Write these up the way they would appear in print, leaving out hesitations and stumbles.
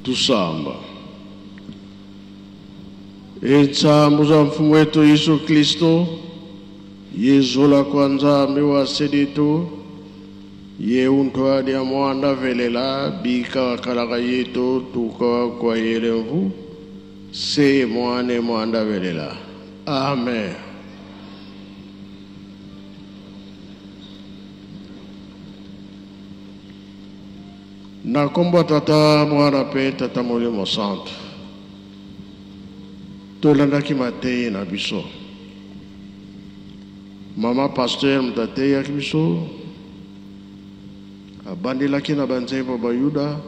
Tusamba. Entsambu za mfumu wetu Yesu Kristo, yezula kwa Nzambi wa seditu, ye untwadi ya mwanda velela, bika kalaka yetu tuka kwa yelemvu, se mwane mwanda velela. Amen. Na nkombo Tata, Mwana mpe Tata Molimo Santu, tolandaki mateyi na biso. Mama pasteur moto ateyaki biso, abandelaki na banzembo Bayuda,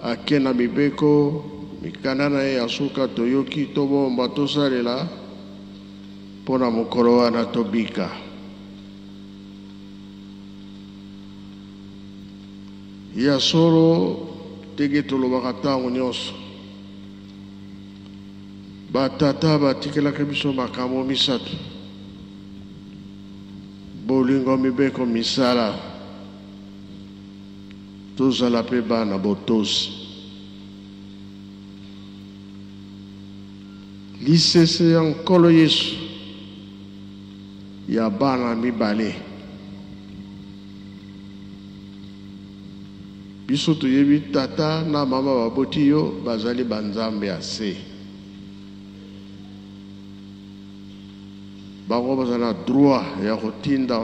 ake na mibeko, mikanda na ye ya suka toyoki, tobomba, tosalela mpo na mokolo wana tobika. Ya solo, ndenge tolobaka ntango nyonso, batata batikelaki biso makambo misato: bolingo, mibeko, misala. Tozala mpe bana botosi. Lisese ya Nkolo Yesu ya bana mibale. Biso toyebi tata na mama baboti yo bazali banzambe ya se. Bango bazali na droit ya kotinda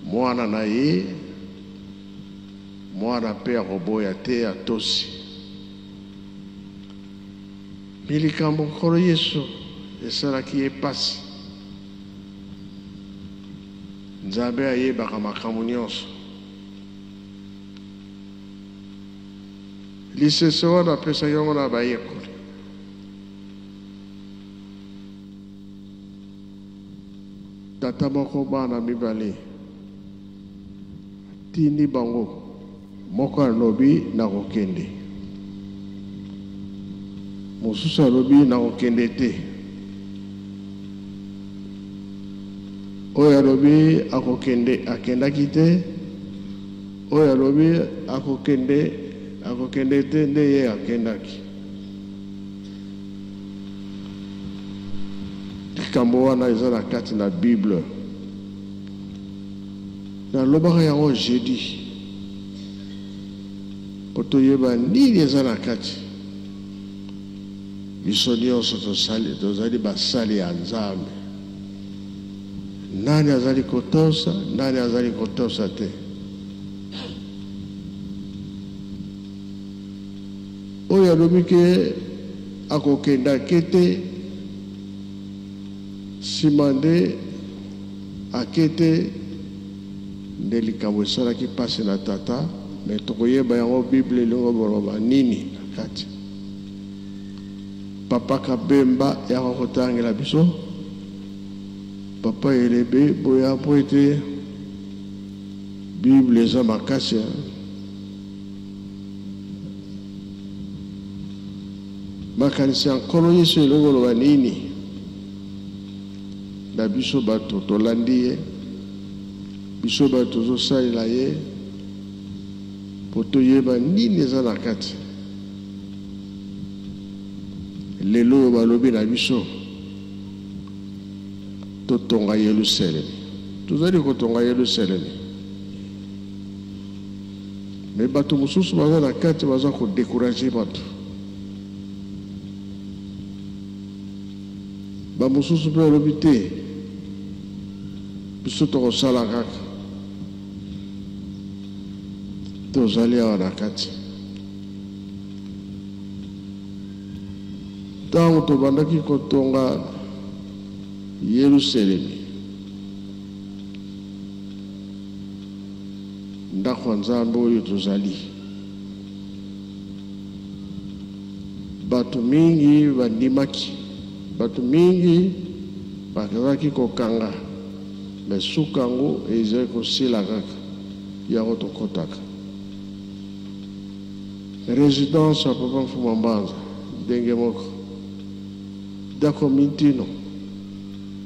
mwana na ye, mwana mpe akoboya te, atosi. Me likambo Nkolo Yesu esalaki ye pasi. Nzambe ayebaka makambo nyonso. Lisese wana apesaki yango na bayekoli. Tata moko bana mibale atindi bango, moko alobi nakokende, mosusu alobi nakokende te. Oyo alobi akokende akendaki te, oyo alobi akokende akokende te nde ye akendaki. Likambo wana eza na kati na Bible. Nalobaka yango jeudi po toyeba nini eza na kati. Biso nyonso tosali, tozali basali ya Nzambe. Nani azali kotosa, nani azali kotosa te. Oyo alobi ke akokende ake te, nsima nde ake te, nde likambo esalaki mpasi na tata. Me tokoyeba yango Bible elingi koloba nini na kati. Papa Kabemba yaka kotangela biso, papa Elebe boya po ete Bible eza makasi. Makanisi ya Nkolo Yesu elingi koloba nini na biso bato tolandi ye, biso bato tozosalela ye, po toyeba nini eza na kati. Lelo oyo balobi na biso totonga Yelusalemi, tozali kotonga Yelusalemi, me bato mosusu baza na kati baza kodécourager bato. Bamosusu mpe balobi te, biso tokosala kaka, tozali awa na kati. Ntango tobandaki kotonga Yelusalemi, ndako ya Nzambe oyo tozali, bato mingi bandimaki, bato mingi bazalaki kokanga, me suka yango ezali kosila kaka, yango tokɔtaka. Résidence ya Papa Mfuma Mbanza ndenge moko, ndako Mintino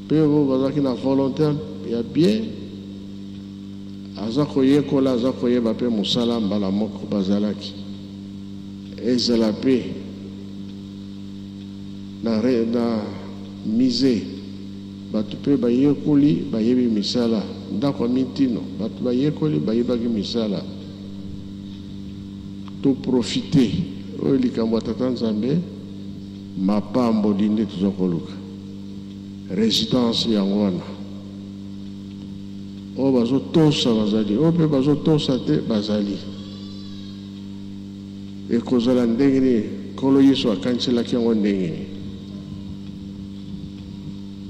mpe oyo bazalaki na volonté ya bien, aza koyekola, aza koyeba mpe mosala mbala moko bazalaki. Ezala mpe na, na musee, bato mpe bayekoli bayebi misala. Ndako ya mitino, bato bayekoli bayebaki misala. To profiter oyo likambo ya Tata Nzambe, mapamboli nde toza koluka. Residence yango wana. Oyo bazotosa bazali, oyo mpe bazotosa te bazali. Ekozala ndenge nini? Nkolo Yesu akaniselaki yango ndenge nini?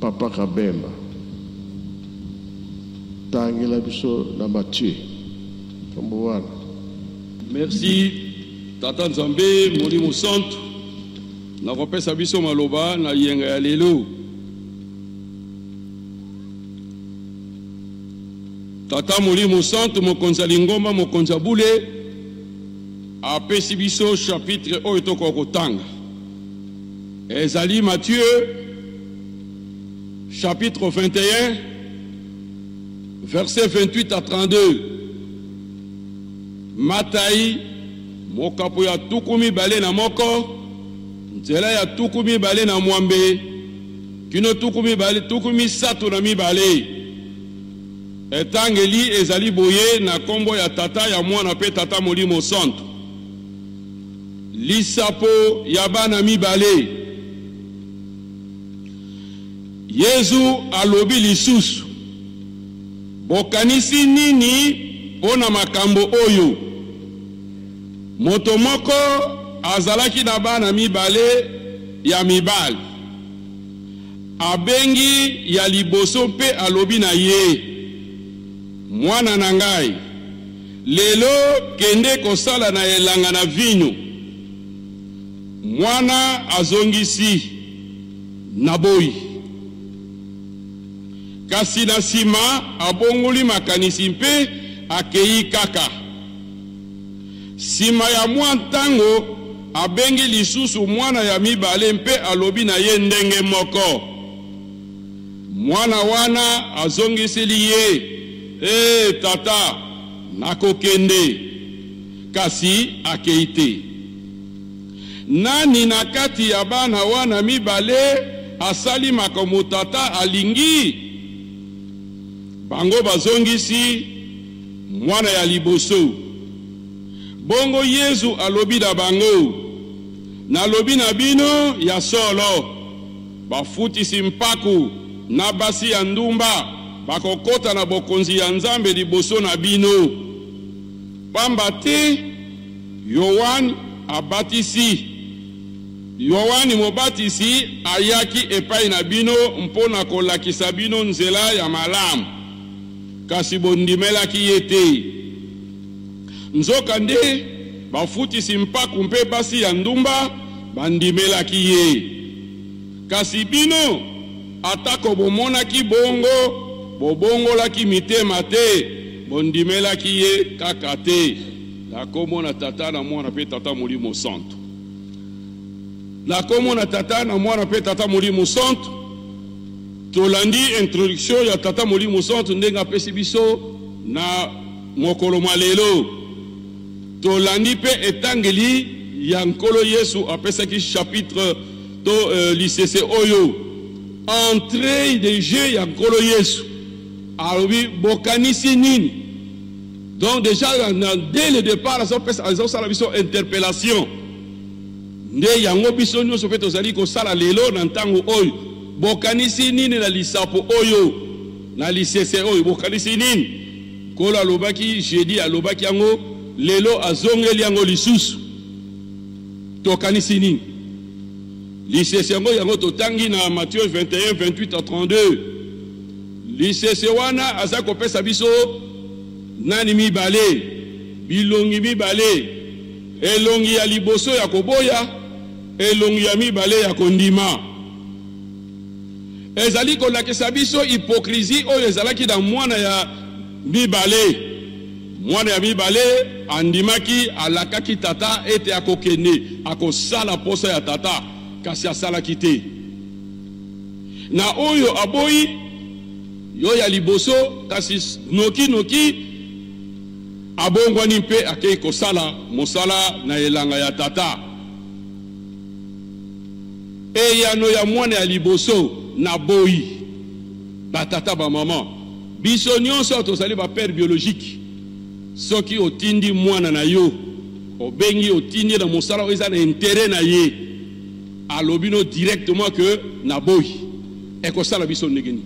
Papa Kabemba, tangela biso na Matthieu kombo wana. Merci Tata Nzambe Molimo Santu na kopesa biso maloba na yenga ya lelo. Tata Molimo Santu mokonzi ya lingomba mokonzi ya bule apesi biso chapitre oyo tokoka kotanga ezali Matthieu chapitre 21 verset 28 à 32. Matai mokapo ya 21 nzela ya 28 kino 20 32. Etangeli ezali boye na kombo ya Tata, ya Mwana pe Tata Molimo Santu. Lisapo ya bana mibale. Yezu alobi lisusu, Bokanisi nini mpo na makambo oyo? Moto moko azalaki na bana mibale ya mibali. Abengi ya liboso mpe alobi na ye, Mwana na ngai, lelo kende kosala na elanga na vinyo. Mwana azongisi, Naboyi. Kasi na sima abongoli makanisi mpe akei kaka. Sima ya mwa ntango, abengi lisusu mwana ya mibale mpe alobi na ye ndenge moko. Mwana wana azongiseli ye, Ee, tata, nakokende. Kasi akei te. Nani na kati ya bana wana mibale asali makambo tata alingi? Bango bazongisi, Mwana ya liboso. Bongo Yezu alobi na bango, Nalobi na bino ya solo, bafutisi mpaku na basi ya ndumba bakokota na Bokonzi ya Nzambe liboso na bino. Pamba te Yoane abatisi, Yoane Mobatisi ayaki epai na bino mpo na kolakisa bino nzela ya malamu. Kasi bondimelaki ye te. Nzokande, bafutisi mpaku mpe basi ya ndumba bandimelaki ye. Kasi bino, atako bomonaki bongo, bobongolaki mitema te, bondimelaki ye kaka te. Na kombo na Tata, na Mwana mpe Tata Molimo Santu. Na kombo na Tata, na Mwana mpe Tata Molimo Santu. Tolandi introduction ya Tata Molimo Santu ndenge apesi biso na mokolo mwa lelo. Tolandi mpe etangeli ya Nkolo Yesu apesaki chapitre to euh, lisese oyo entrée de jeu ya Nkolo Yesu. Alobi bokanisi nini? Donc déjà dès le départ azosala biso interpellation. Nde yango biso nyonso mpe tozali kosala lelo na ntango oyo. Bokanisi nini na lisapo oyo, na lisese oyo? Bokanisi nini? Nkolo alobaki jeudi, alobaki yango lelo, azongeli yango lisusu. Tokanisi nini? Lisese yango yango totangi na Matthieu 21, 28 à 32. Lisese wana aza kopesa biso nani mibale, bilongi mibale. Elongi ya liboso ya koboya, elongi ya mibale ya kondima. Ezali kolakisa biso hypocrisie oyo ezalaki na mwana ya mibale. Mwana ya mibale andimaki, alakaki tata ete akokende, akosala posa ya tata, kasi asalaki te. Na oyo aboyi yo ya liboso, kasi noki noki. Abongwani mpe akei kosala mosala na elanga ya tata. Eyano ya mwana ya liboso, Naboyi. Batata, bamama, biso nyonso tozali ba pères biologiques. Soki otindi mwana na yo, obengi, otindi ye na mosala oyo eza na interet na ye, alobi no directement que naboyi, ekosala biso ndenge nini?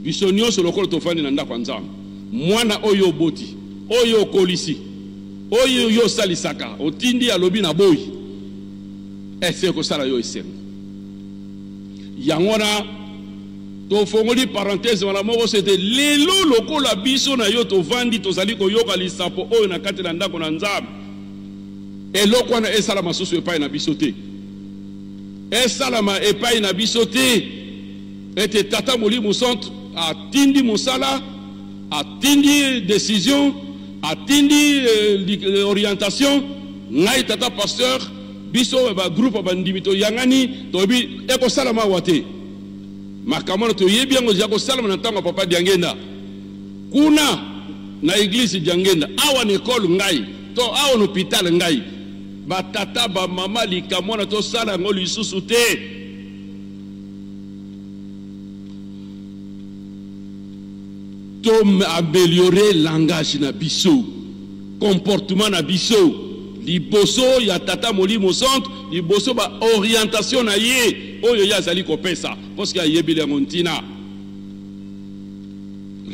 Biso nyonso lokola tofandi na ndako ya Nzambe, mwana oyo oboti, oyo okolisi, oyo yo osalisaka, otindi, alobi naboyi, ese ekosala yo esengo? Yango wana tofongoli parenthèse wana moko sete lelo lokola biso na yo tovandi tozali koyoka lisapo oyo na kati na ndako na Nzambe, eloko wana esalama susu epai na biso te, esalama epai na biso te ete Tata Molimo Santu atindi mosala, atindi decision, atindi orientation. Ngai tata pasteur, biso ba groupe ya bandimi toyangani, toyebi ekosalama awa te. Makambo wana toyebi yango eza kosalama na ntango ya papa Diangenda kuna na eglise Diangenda, awa na ekole ngai to awa na hôpital ngai. Batata bamama, likambo wana tosala yango lisusu te. To améliorer langage na biso, comportement na biso liboso ya Tata Molimo Santu, liboso ba orientation na ye oyo ye azali kopesa, parce que ayebeli yango ntina.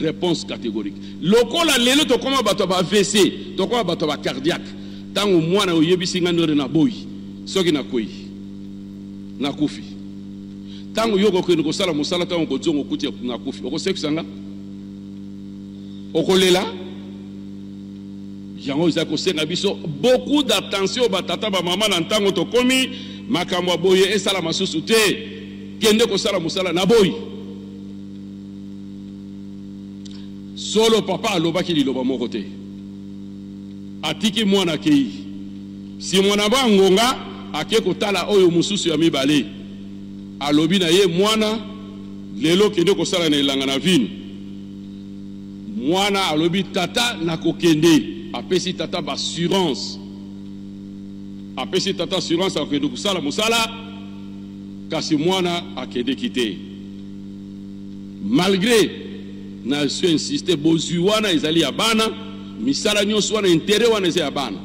Réponse catégorique. Lokola lelo tokoma bato ya ba AVC, tokoma bato ya ba cardiaque, ntango mwana oyebisi ngai ndore na boyi, soki nakwei nakufi, ntango yo okokende kosala mosala, ntango okozonga okuti nakufi, okosekisa nga, okolela. Yango eza kosenga biso beaucoup d'attention, batata bamama, na ntango tokomi makambo ya boye esala masusu te. Kende kosala mosala na boyi. Solo papa alobaki liloba moko te, atiki mwana akei. Nsima na bangonga ake kotala oyo mosusu ya mibale, alobi na ye, mwana, lelo kende kosala na elanga na vino. Mwana alobi, tata, nakokende. Apesi tata ba assurance, apesi tata assurance akokende kosala mosala, kasi mwana akendeki te. Malgré na su insiste, bozwi wana ezali ya bana, misala nyonso wana, intérêt wana eza ya bana.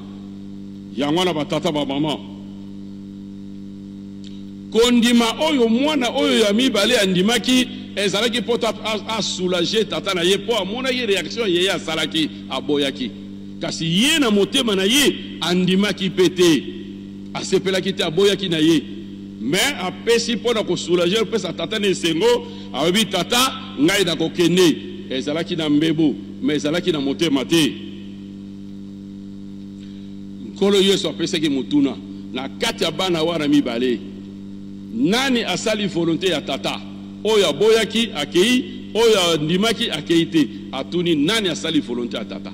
Yango wana batata bamama, kondima oyo mwana oyo ya mibale andimaki ezalaki mpo asoulager tata na ye, mpo amonaki réaction ye asalaki, aboyaki, kasi ye na motema na ye andimaki mpe te, asepelaki te, aboyaki na ye, mais apesi mpo na kosoulager, opesa tata na esengo. Alobi, tata, ngai nakokende. Ezalaki na mbebo, mais ezalaki na motema te. Nkolo Yesu apesaki motuna, na kati ya bana wana mibale, nani asali volonté ya tata? Oyo aboyaki akei, oyo andimaki akei te. Atuni nani asali volonté ya tata.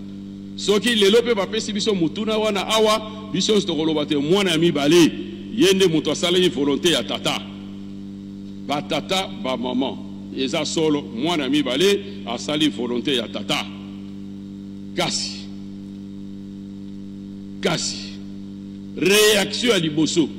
Soki lelo mpe bapesi biso motuna wana awa, biso nyonso tokoloba te mwana ya mibale ye nde moto asalaki volonté ya tata. Batata bamama, eza solo mwana ya mibale asali volonté ya tata, kasi réaction ya liboso,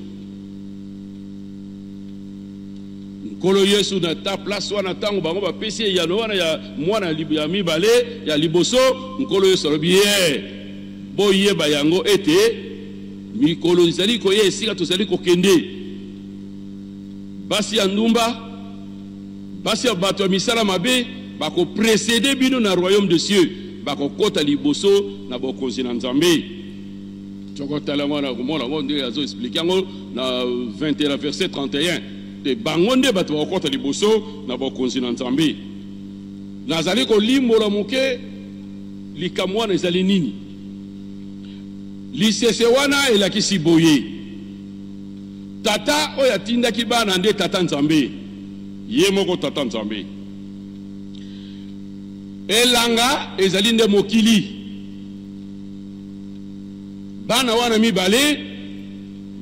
Nkolo Yesu na ta place wana, ntango bango bapesi eyano wana ya mwana ya mibale ya liboso, Nkolo Yesu alobi ye, boyeba yango ete mikolo ezali koya esika tozali kokende, basi ya ndumba, basi ya bato ya misala mabe bakoprécéder bino na royaume de cieux, bakokota liboso na bokonzi na Nzambe. Tokotala yango wana, komona yango nde azo expliquer yango na 21 verset 31, te bango nde bato bakokota liboso na bokonzi na Nzambe. Nazali kolimbola moke likambo wana ezali nini. Lisese wana elakisi boye: tata oyo atindaki bana nde tata Nzambe ye moko, tata Nzambe. Elanga ezali nde mokili. Bana wana mibale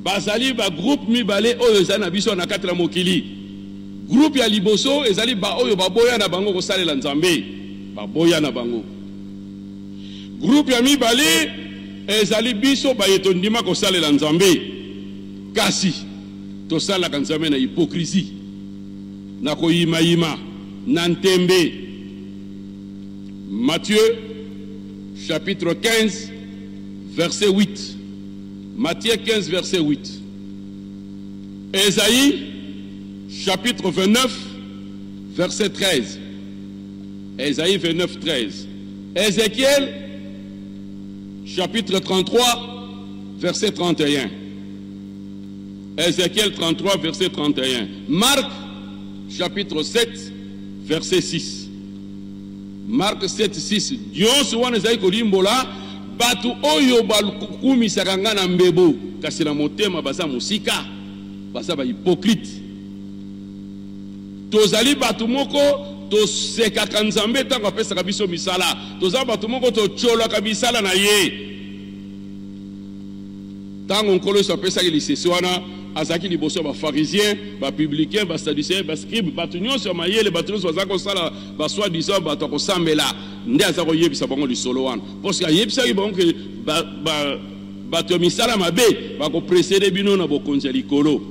bazali bagroupe mibale oyo ezali na biso na kati na mokili. Groupe ya liboso ezali baoyo baboya na bango kosalela Nzambe, baboya na bango. Groupe ya mibale ezali biso baye tondima kosalela Nzambe, kasi tosalaka Nzambe na hypocrisie, na koyimayima, na ntembe. Matthieu chapitre 15 verset 8. Matthieu 15 verset 8. Esaïe chapitre 29 verset 13. Esaïe 29 13. Ézéchiel chapitre 33 verset 31. Ézéchiel 33 verset 31. Marc chapitre 7 verset 6. Marc 7 6. Nyonso wana ezali kolimbola bato oyo bakumisaka nga na mbebo kasi na motema baza mosika, baza ba hypocrite. Tozali bato moko tosekaka Nzambe ntango apesaka biso misala. Toza bato moko totyolaka misala na ye. Ntango Nkolo Yesu apesaki lisese wana, azalaki liboso ya ba-Pharisien, ba-publicain, ba-Sadduceen, ba-scribe, bato nyonso ya mayele, bato nyonso bazalaki kosala ba soi-disant bato ya kosambela, nde aza koyebisa bango lisolo wana. Parce que ayebisaki bango ke bato ya misala mabe bakopresede bino na bokonzi ya likolo.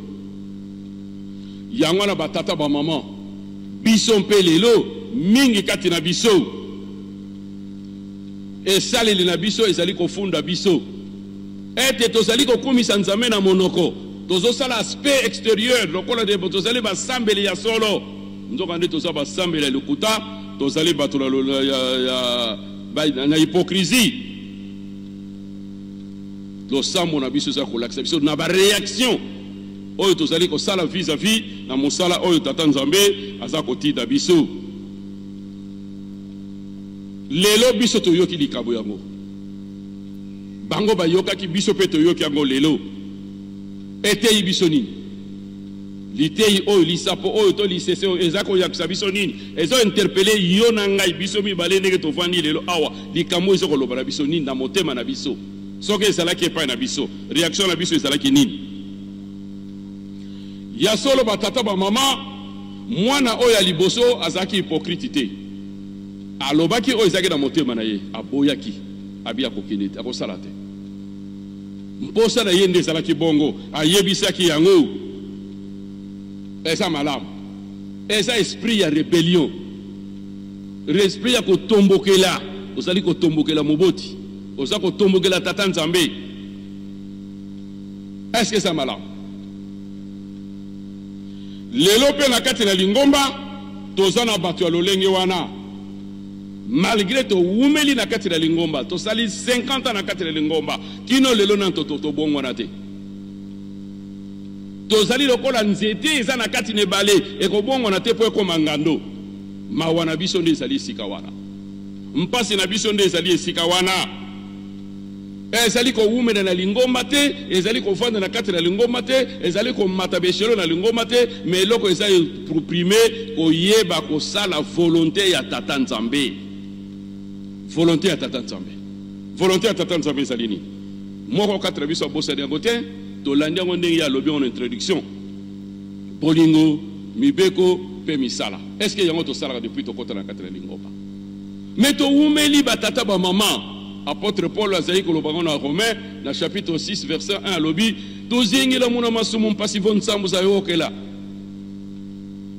Yango wana batata, bamama, biso mpe lelo mingi kati na biso, esaleli na biso ezali kofunda biso ete tozali kokumisa Nzambe na monoko, tozosala aspect exterieur lokola de tozali basambeli ya solo, nzoka nde toza basambeli ya lokuta, tozali bato na hypocrisie. Losambo na biso eza kolakisa biso na ba reaction oyo tozali kosala vis-à-vis na mosala oyo Tata Nzambe aza kotinda biso. Lelo biso toyoki likambo yango, bango bayokaki, biso mpe toyoki yango lelo. Eteyi biso nini? Liteyi oyo, lisapo oyo to lisese oyo eza koyakisa biso nini? Ezo interpeller yo na ngai, biso mibale ndenge tovandi lelo awa. Likambo ezo koloba na biso nini na motema na biso? Soki ezalaki epai na biso, reaction na biso ezalaki nini? Ya solo, batata, bamama, mwana oyo ya liboso azalaki hypocrite te. Alobaki oyo ezalaki na motema na ye, aboyaki, abi akokende te, akosala te. Mposa na ye nde ezalaki bongo, ayebisaki yango. Eza malamu. Eza esprit ya rebellion, esprit ya kotombokela. Ozali kotombokela moboti, oza kotombokela Tata Nzambe. Est-ce que eza malamu? Lelo mpe na kati na lingomba toza na bato ya lolenge wana. Malgré towumeli na kati na lingomba, tosali 50 ans na kati na lingomba, kino lelo nano tobongwana te. Tozali lokola nzete eza na kati na ebale, ekobongwana te mpo ekoma ngando. Mawa na biso nde ezali esika wana, mpasi na biso nde ezali esika wana. Ezali kowumela na lingomba te, ezali kovanda na kati na lingomba te, ezali komata beshelo na lingomba te, me eloko eza prime koyeba kosala volonté ya Tata Nzambe. Volonté ya Tata Nzambe, volonté ya Tata Nzambe ezali nini? Moko kati na biso abosani yango te, tolandi yango ndenge ye alobi yango na introduction: bolingo, mibeko mpe misala. Est ce que yango tosalaka depuis tokɔta na kati na lingomba? Me towumeli, batata, bamama. Apôtre Paul azali koloba ngo na Romain na chapitre 6 verset 1, alobi: tozingela muna masumu mpasi vo nsambo za yokela.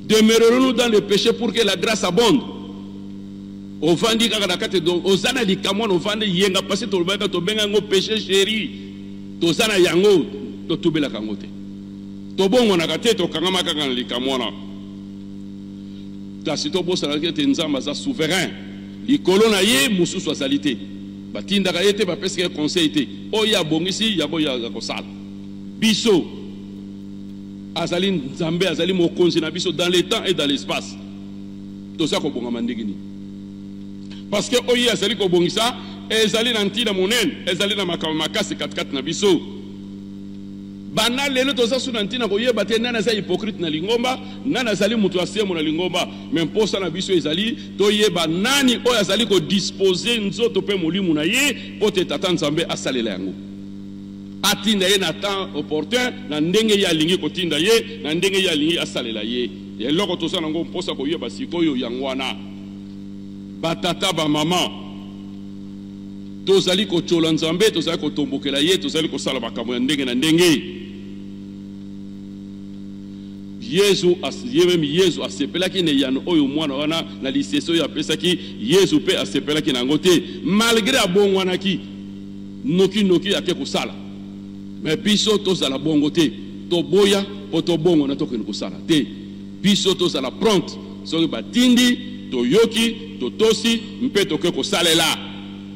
Demeurerons-nous dans le péché pour que la grâce abonde? Ovandi kaka na kati, oza na likambo wana, ovandi yenga pasi, tolobaka, tobenga yango péché chéri. Toza na yango, totubelaka yango te, tobongonaka te, tokangama kaka na likambo wana. Kasi tobosanaki ete Nzambe aza souverain likolo na ye, mosusu azali te, batindaka ye te, bapesaka ye conseil te. Oyo abongisi yango ya kosala biso, azali Nzambe, azali mokonzi na biso dans le temps et dans l'espace. Toza kobongama ndenge nini? Parce que oyo azali kobongisa ezali na ntina monene, ezali na makambo makasi katikati na biso. Banda lelo toza su na ntina koyeba te nani aza hypocrite na lingomba, nani azali moto ya sembo na lingomba. Me mposa na biso ezali toyeba nani oyo azali kodispose nzoto mpe molimo na ye mpo te Tata Nzambe asalela yango, atinda ye na temps opportun, na ndenge ye alingi kotinda ye, na ndenge ye alingi asalela ye. Eloko toza nango mposa koyeba sikoyo yango wana, batata, bamama. Tozali kotyola Nzambe, tozali kotombokela ye, tozali kosala makambo ya ndenge na ndenge. Yezu, ye meme Yezu asepelaki na eyano oyo mwana wana na lisese oyo apesaki. Yezu mpe asepelaki na yango te, malgre abongwanaki noki noki ake kosala. Me biso tozala bongo te, toboya mpo tobongwana tokende kosala te. Biso tozala prompt, soki batindi toyoki, totosi mpe toke kosalela.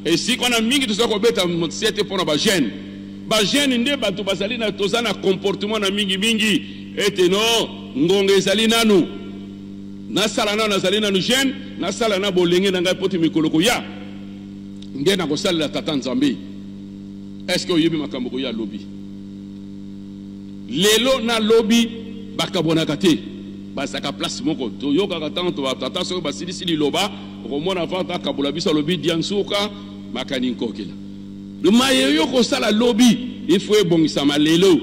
Esika wana mingi toza kobeta sete mpo na bajeune. Bajeune nde bato bazali na, toza na comportement na mingi mingi ete no ngonga ezali nanu, nasala nanu, nazali nanu jeune, nasala na bolenge na ngai mpo te mikolo koya nde nakosalela tata Nzambe. Est-ce que oyebi makambo koya lobi? Lelo na lobi bakabwanaka te, bazalaka place moko. Toyokaka ntango tata soki basilisi liloba, okomona avant akabola biso alobi diansuka makani nkokela. Maye yo kosala lobi ifo ebongisama lelo.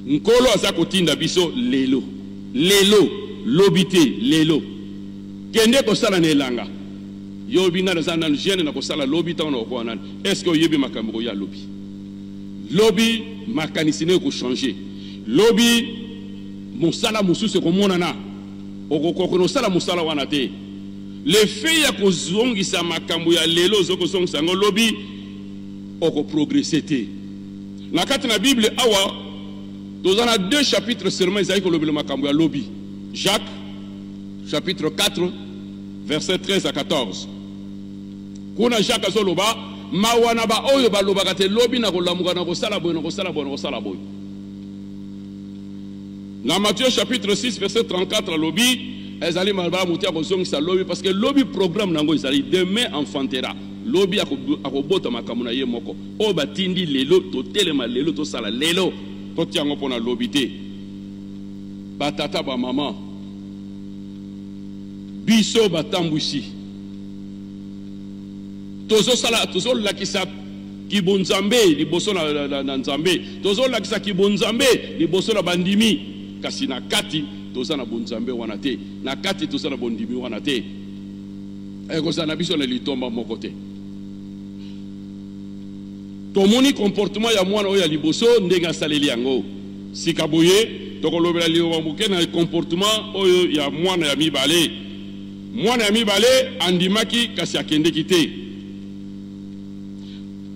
Nkolo aza kotinda biso lelo, lelo, lobi te, lelo. Kende kosala na elanga. Yo oyebi ngai naza nanu jeune, nakosala lobi ntango nakokoka nani. Est-ce que oyebi makambo koya lobi? Lobi makanisi nayo ekochange, lobi mosala mosusu ekomonana, okokoka kosala mosala wana te. Le fait ya kozongisa makambo ya lelo, ozo kozongisa yango lobi, okoprogresse te. Na kati na Bible awa toza na 2 chapitres seulement ezali kolobela makambo ya lobi. Jacques chapitre 4 verset 13 à 14. Kuna Jacques azoloba mawa na baoyo balobaka te lobi na kolamuka na kosala boye, na kosala boye, na kosala boye. Na Matthieu chapitre 6 verset 34 alobi ezali malamu te akozongisa lobi, parce que lobi programme nango ezali demain enfantera. Lobi akobota makambo na ye moko. Oyo batindi lelo, totelema lelo, tosala lelo, totia yango mpona lobi te. Batata, ba mama, biso batambwisi tozosala, tozolakisa kibonzambe liboso na, na, na Nzambe, tozolakisa kibonzambe liboso na bandimi, kasi na kati toza na bonzambe wana te, na kati toza na bondimi wana te. Ekozala na biso na litomba moko te. Tomoni comportement ya mwana oyo ya liboso ndenge asaleli yango. Sika boye tokolobela liloba moke na comportement oyo ya mwana ya mibale. Mwana ya mibale andimaki kasi akendeki te.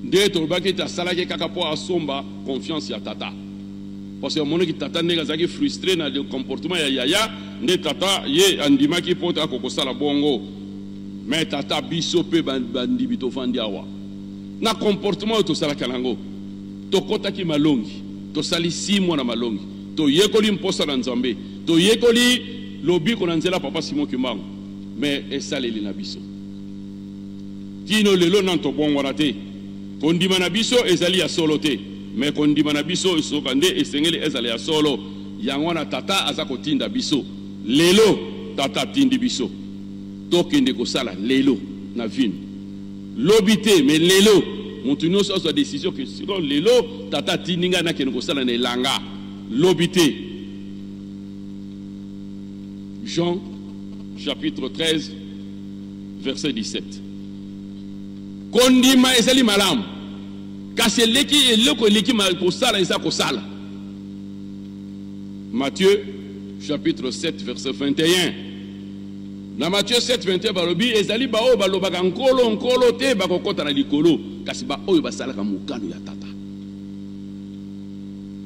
Nde tolobaki ete asalaki kaka mpo asomba confiance ya tata, parce que amonaki tata ndenge azalaki frustré na le comportement ya yaya, nde tata ye andimaki mpo ete akokosala bongo. Mais tata, biso mpe bandimi tovandi awa na comportement oyo tosalaka nango, tokotaki malongi, tosali 6 mois na malongi, toyekoli mposa na Nzambe, toyekoli lobiko na nzela papa Simon Kimbangu, mais esaleli na biso tino lelo nanu tobongwana te. Kondima na biso ezali ya solo te, mais kondima na biso esoka nde esengeli ezala ya solo. Yango wana tata aza kotinda biso lelo, tata atindi biso tokende kosala lelo na vino, lobi te, mais lelo. Moto nyonso azwa décision ke siko lelo tata atindi ngai nakende kosala na elanga, lobi te. Jean chapitre 13 verset 17. Kondima ezali malamu, kasi eleki eloko eleki kosala eza kosala. Matthieu chapitre 7 verset 21. Na Matthieu 7 21 balobi ezali baoyo balobaka nkolo nkolo te bakokota na likolo, kasi baoyo basalaka mokano ya tata.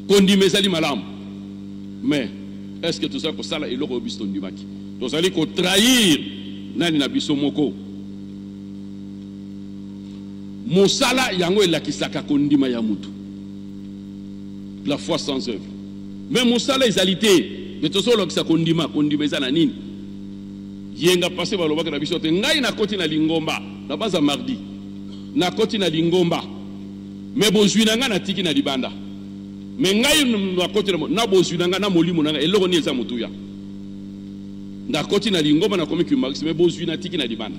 Kondima ezali malamu, mais est-ce que tozali kosala eloko oyo biso tondimaki? Tozali kotrahir nani na biso moko. Mosala yango elakisaka kondima ya mutu, la foi sans œuvre. Mais mosala ezali te, mais tozolakisa kondima. Kondima eza na nini? Yenga passé balobaka na biso te, ngai nakoti na lingomba na baza mardi, nakoti na lingomba, mais bozwi na ngai natiki na libanda. Mais ngai nakoti na bozwi na ngai na molimo na ngai, eloko nini eza motuya? Nakoti na lingomba, nakomi kimbanguiste, mais bozwi natiki na libanda.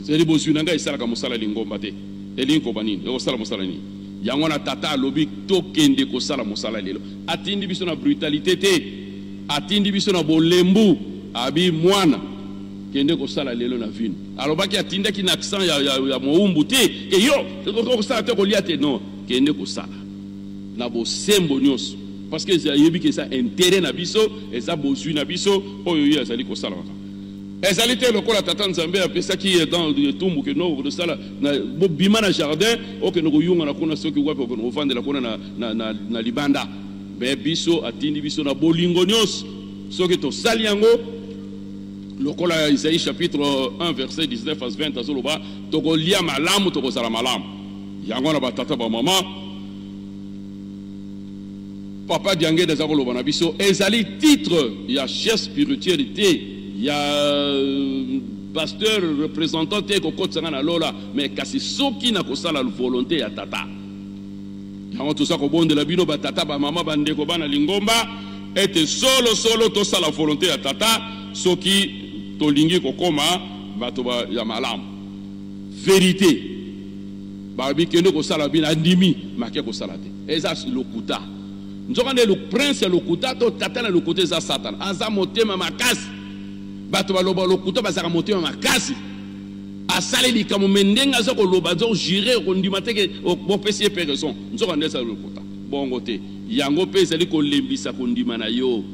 Ezali bozwi na ngai esalaka mosala lingomba te. Elingi koba nini? Ekosala mosala nini? Yango wana tata alobi tokende kosala mosala lelo. Atindi biso na brutalité te, atindi biso na bolembu. Abi mwana, Kende kosala lelo na vino. Alobaki atindaki na accent ya, ya, ya mowumbu te ke yo kosala te kolia te. Non, kende kosala na bosembo nyonso parce que ayebi ke eza intérêt na biso, eza bozwi na biso oyo ye azali kosala makambo. Ezali te lokola tata Nzambe apesaki ye dans etumbu ke no kosala na bobima na jardin okende koyunga na kuna soki wapi okende kovandela kuna na, na, na, na libanda. Me biso atindi biso na bolingo nyonso soki tosali yango lokola Isaïe chapitre 1 verset 19 à 20 azoloba tokolia malamu tokozala malamu. Yango na batata ba mama Papa Diangenda aza koloba na biso ezali titre ya chef spirituel te ya pasteur représentant te kokotisa nga na lola mais kasi soki nakosala volonté ya tata. Yango toza kobondela bino batata bamama bandeko bana lingomba ete solo solo tosala volonté ya tata soki tolingi kokoma bato ya malamu. Verité balobi kende kosala bino andimi make kosala te eza lokuta. Nzoka nde prince ya lokuta to tata na lokuta eza Satana. Aza motema makasi. Bato baloba lokuta bazalaka motema makasi. Asali likambo me ndenge aza koloba aza kojure kondima te ke bopesi ye mpe raison. Nzoka nde eza lokuta. Bongo te. Yango mpe ezali kolembisa kondima na yo.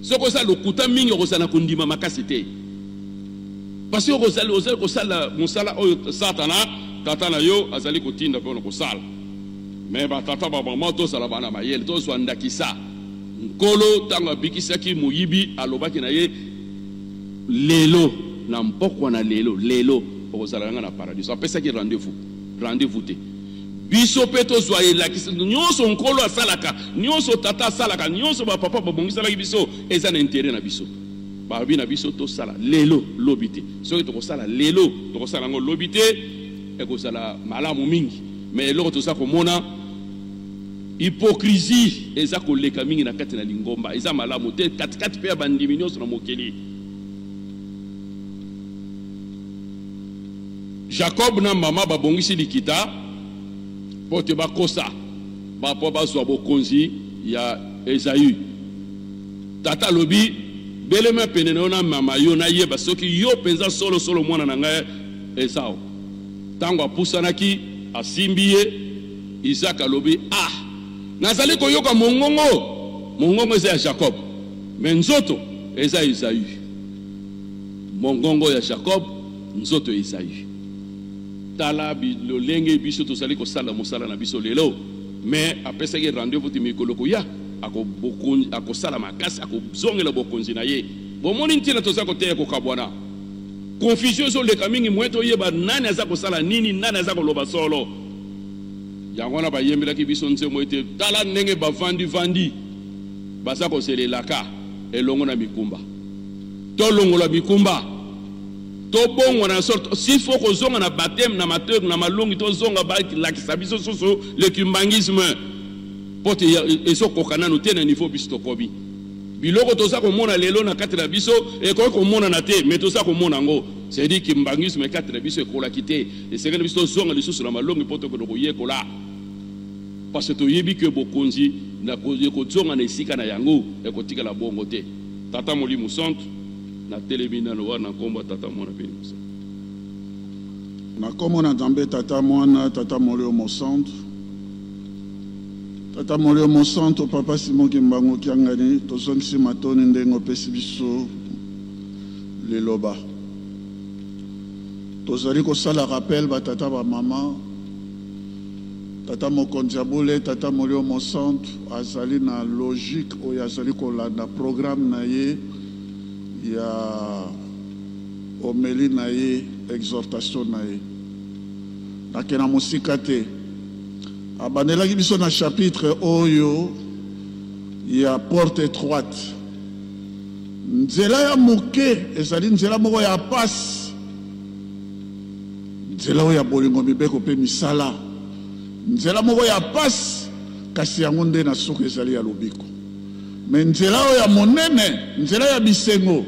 Soki oza lokuta mingi okozala na kondima makasi te. Parce que ozali ozali kosala mosala oyo Satana tata na yo azali kotinda mpe na kosala. Me batata ba mama tozala bana mayele, tozwa ndakisa. Nkolo ntango abikisaki moyibi alobaki na ye lelo na mpokwa na lelo lelo okozala na ngai na paradiso. Apesaki rendez-vous, rendez-vous te. Biso mpe tozwa elakisi nyonso Nkolo asalaka, nyonso tata asalaka, nyonso bapapa babongisalaki biso eza na intérêt na biso. Balobi na biso tosala lelo lobi te. Soki tokosala lelo tokosala yango lobi te, ekozala malamu mingi. Me eloko toza komona hypocrisie eza koleka mingi na kati na lingomba, eza malamu te katikati mpe ya bandimi nyonso na mokili. Jacob na mama babongisi likita mpo te bakosa mpo bazwa bokonzi ya Esaü. Tata alobi belema pene na yo na mama yo nayeba soki yo mpenza solo solo mwana na ngai Esau. Ntango apusanaki asimbi ye, Isaac alobi ah, nazali koyoka mongongo, mongongo eza ya Jacob me nzoto eza Esaü. Mongongo ya Jacob, nzoto ya Esaü. Tala lolenge biso tozali kosala mosala na biso lelo. Me apesaki rendez-vous ti mikolo koya akosala makasi akozongela bokonzi na ye. Bomoni ntina toza koteya kokabwana. Confusion ezoleka mingi moye toyeba nani aza kosala nini, nani aza koloba solo. Yango wana bayembelaki biso nzembo ete tala ndenge bavandi-vandi baza kozelelaka elongo na mikumba. Tolongola mikumba, tobongwana na sorte s'il faut kozonga na baptême na mateur na malongi tozonga balakisa biso susu le kimbanguisme po te ezokoka nanu te na niveau biso tokomi. Biloko toza komona lelo na kati na biso ekoki komonana te, mais toza komona yango. C'est-à-dire kimbanguisme kati na biso ekolaki te. Esengeli biso tozonga lisusu na malongi mpo tokende koyekola, parce que toyebi ke bokonzi ekozonga na esika na yango, ekotikala bongo te. Tata Molimo Santu, natelemi nano wana na nkombo ya Tata Mwana mpe Molimo Santu. Na nkombo na Nzambe Tata Mwana Tata Molimo Santu. Tata Molimo Mosantu, Papa Simon Kimbangu Kiangani, tozongisi matoni ndenge opesi biso liloba. Tozali kosala rappel ba tata ba mama, Tata Mokonzi ya Bule, Tata Molimo Mosantu azali na logique oyo azali kolanda programme na ye ya homélie na ye, exhortation na ye. Nakena mosika te. Abandelaki biso na chapitre oyo ya porte étroite. Nzela ya moke ezali nzela moko ya pasi, nzela oyo ya bolingo, mibeko mpe misala, nzela moko ya pasi, kasi yango nde na suka ezali ya lobiko. Me nzela oyo ya monene, nzela ya bisengo,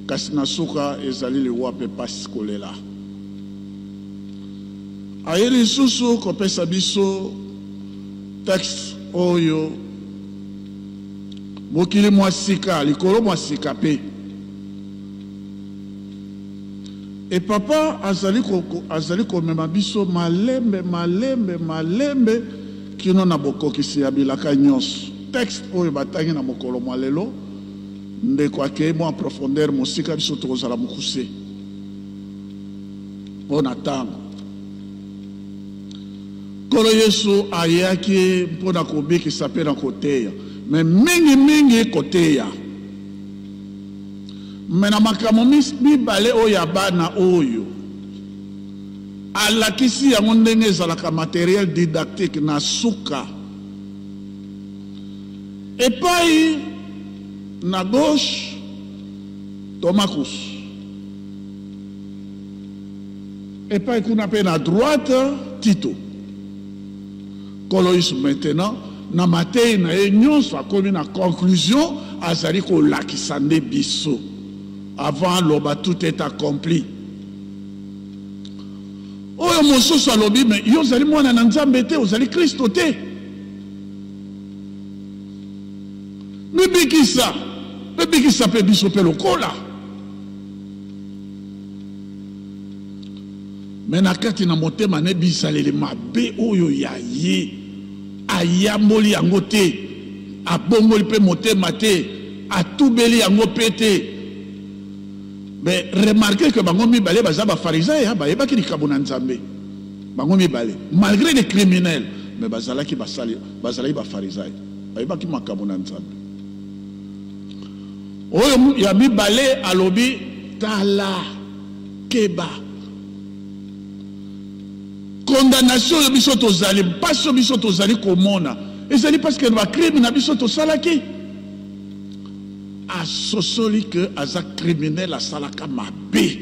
kasi na suka ezali liwa mpe pasi kolela. Aye lisusu kopesa biso texte oyo mokili mwa sika, likolo mwa sika mpe. Et papa azali ko, azali komema biso malembe malembe malembe kino na bokokisi ya bilaka nyonso. Texte oyo batangi na mokolo mwa lelo, ndeko akei mwa profondeur mosika, biso tokozala mokuse mpo na ntango. Nkolo Yesu ayaki mpo na kobikisa mpe na koteya, me mingi mingi koteya. Me na makambo mibale oyo ya bana oyo alakisi yango ndenge ezalaka materiel didactique na suka. Epai na gauche Thomas Kusu, epai kuna mpe na droite Tito. Nkolo Yesu maintenant na mateyi na ye nyonso akomi na conclusion, azali kolakisa nde biso avant aloba tout est accompli. Oyo mosusu alobi me yo ozali mwana na Nzambe te, ozali Kristo te, mibikisa mpe bikisa mpe biso mpe lokola. Mais na kati na motema ne bizaleli mabe oyo ya ye ayamboli yango te, abongoli mpe motema te, atubeli yango mpe te. Mais remarquez que bango mibale baza ba pharisiens, bayebaki likambo na Nzambe. Bango mibale, malgré les criminels, mais bazalaki basali, bazalaki ba pharisiens, bayebaki makambo na Nzambe. Oyo ya mibale alobi tala Keba. Condamnation oyo biso tozali, mpasi oyo biso tozali komona, ezali parce que ba crime na biso tosalaki. Asosoli que aza criminel, asalaka mabe.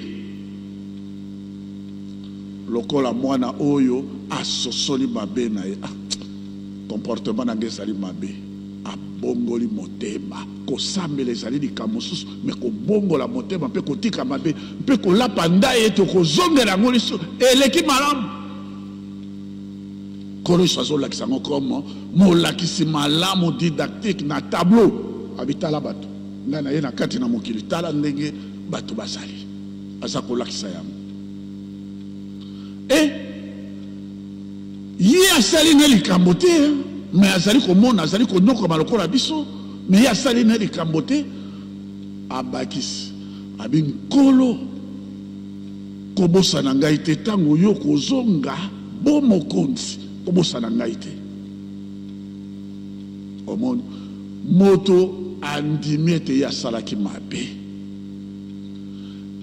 Lokola mwana oyo asosoli mabe na ye. Ah, comportement na ngai ezali mabe. Abongoli motema. Kosambela ezali likambo mosusu, me kobongola motema mpe kotika mabe mpe kolapa ndai ete okozongela yango lisusu eleki malamu. Nkolo Yesu azolakisa yango comme molakisi malamu didactique na tableau. Abi tala bato, ngai naye na kati na mokili, tala ndenge bato bazali. Aza kolakisa yango. E ye asali ne likambo te, me azali komona, azali konyokama lokola biso. Me ye asali na likambo te, abakisi abi, Nkolo, kobosana ngai te ntango yo kozonga bo mokonzi, kobosana ngai te. Omoni, moto andimi ete ye asalaki mabe,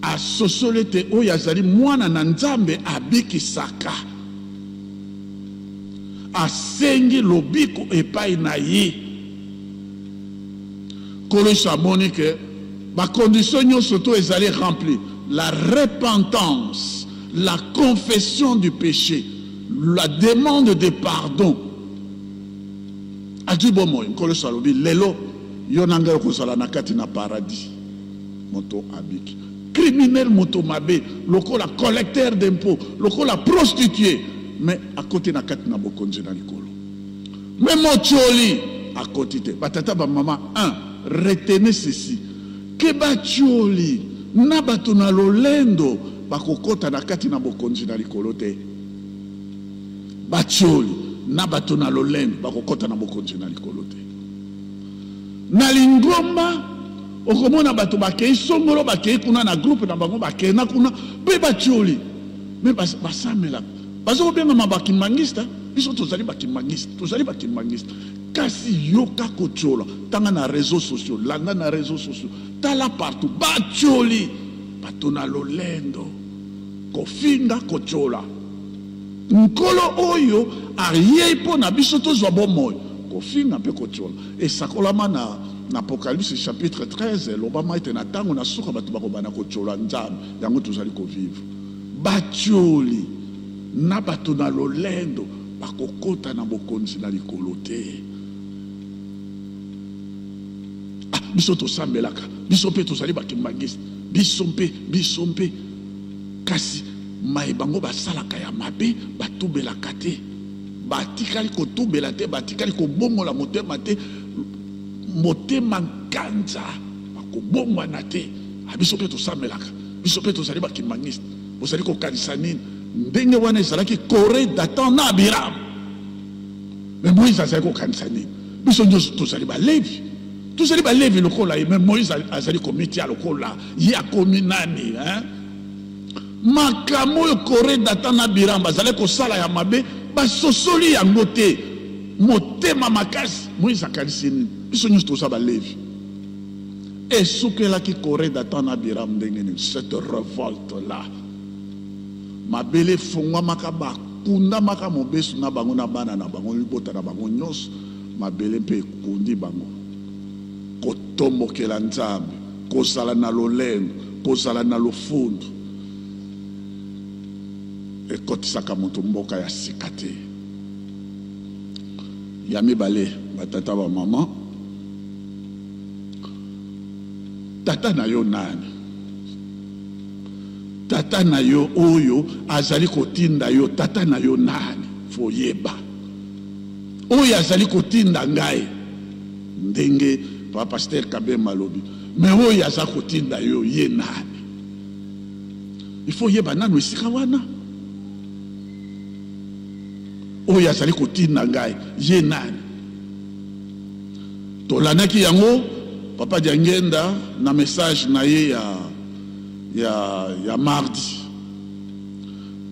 asosoli ete oyo azali mwana na Nzambe abikisaka, asengi lobiko epai na ye. Nkolo Yesu amoni que ba conditions nyonso to ezali rempli, la repentance, la confession du péché, la demande de pardon. Azwi bomoi. Nkolo Yesu alobi lelo yo na ngai okozala na kati na paradis. Moto abiki. Criminel, moto mabe, lokola collecteur d'impôt, lokola prostituée, mais akoti na kati na bokonzi na likolo. Mais motioli akoti te. Batata ba mama, 1 retenez ceci que batioli na bato na lolendo bakokota na kati na bokonzi na likolo te. Batioli na bato na lolendo bakokota na bokonzi na likolo te. Na lingomba okomona bato bakei songolo, bakei kuna na groupe na bango, bakenda kuna mpe batioli me basamelaka, baza kobengama bakimbangiste. Biso tozali bakimbangiste, tozali bakimbangiste, kasi yoka kotiola, tanga na réseaux sociaux, landa na réseaux sociaux, tala partout, batioli bato na lolendo, kofinga, kotiola. Nkolo oyo ayei mpo na biso tozwa bomoi, kofinga mpe kotiola. Esakolama na na Apocalypse chapitre 13, elobama ete na ntango na suka bato bakobanda kotiola Nzambe. Yango tozali kovivre. Batioli na bato na lolendo bakokota na bokonzi na likolo te. Ah, biso tosambelaka, biso mpe tozali bakimbangiste, biso mpe, biso mpe, kasi maye bango basalaka ya mabe batubelaka te, batikali kotubela te, batikali kobongola motema te, motema nkanza, bakobongwana te. Ah, biso mpe tosambelaka, biso mpe tozali bakimbangiste. Bozali kokanisa nini? Ndenge wana ezalaki Kore, Datan na Abiram. Mais Moïse azali kokanisa nini? Biso nyonso tozali Balevi, tozali Balevi lokola ye. Mais Moïse azali komitia lokola ye akomi nani, hein? Makambo oyo Kore, Datan na Abiram bazalaki kosala ya mabe, basosoli yango te. Motema makasi. Moïse akanisi nini? Biso nyonso toza Balevi. Esukelaki Kore, Datan na Abiram ndenge nini? Cette revolte là, mabele efongwamaka, bakundamaka mobesu na bango na bana na bango, libota na bango nyonso, mabele mpe ekundi bango. Kotombokela Nzambe, kozala na lolendo, kozala na lofundu, ekotisaka moto mboka ya sika te. Ya mibale, batata ba mama, tata na yo nani? Tata na yo oyo azali kotinda yo, tata na yo nani? Foyeba oyo azali kotinda ngai, ndenge papa pasteur Kabemba alobi, mais oyo aza kotinda yo ye nani? Il faut yeba nanu esika wana. Oyo azali kotinda ngai ye nani? Tolandaki yango papa Diangenda na message na ye ya mardi.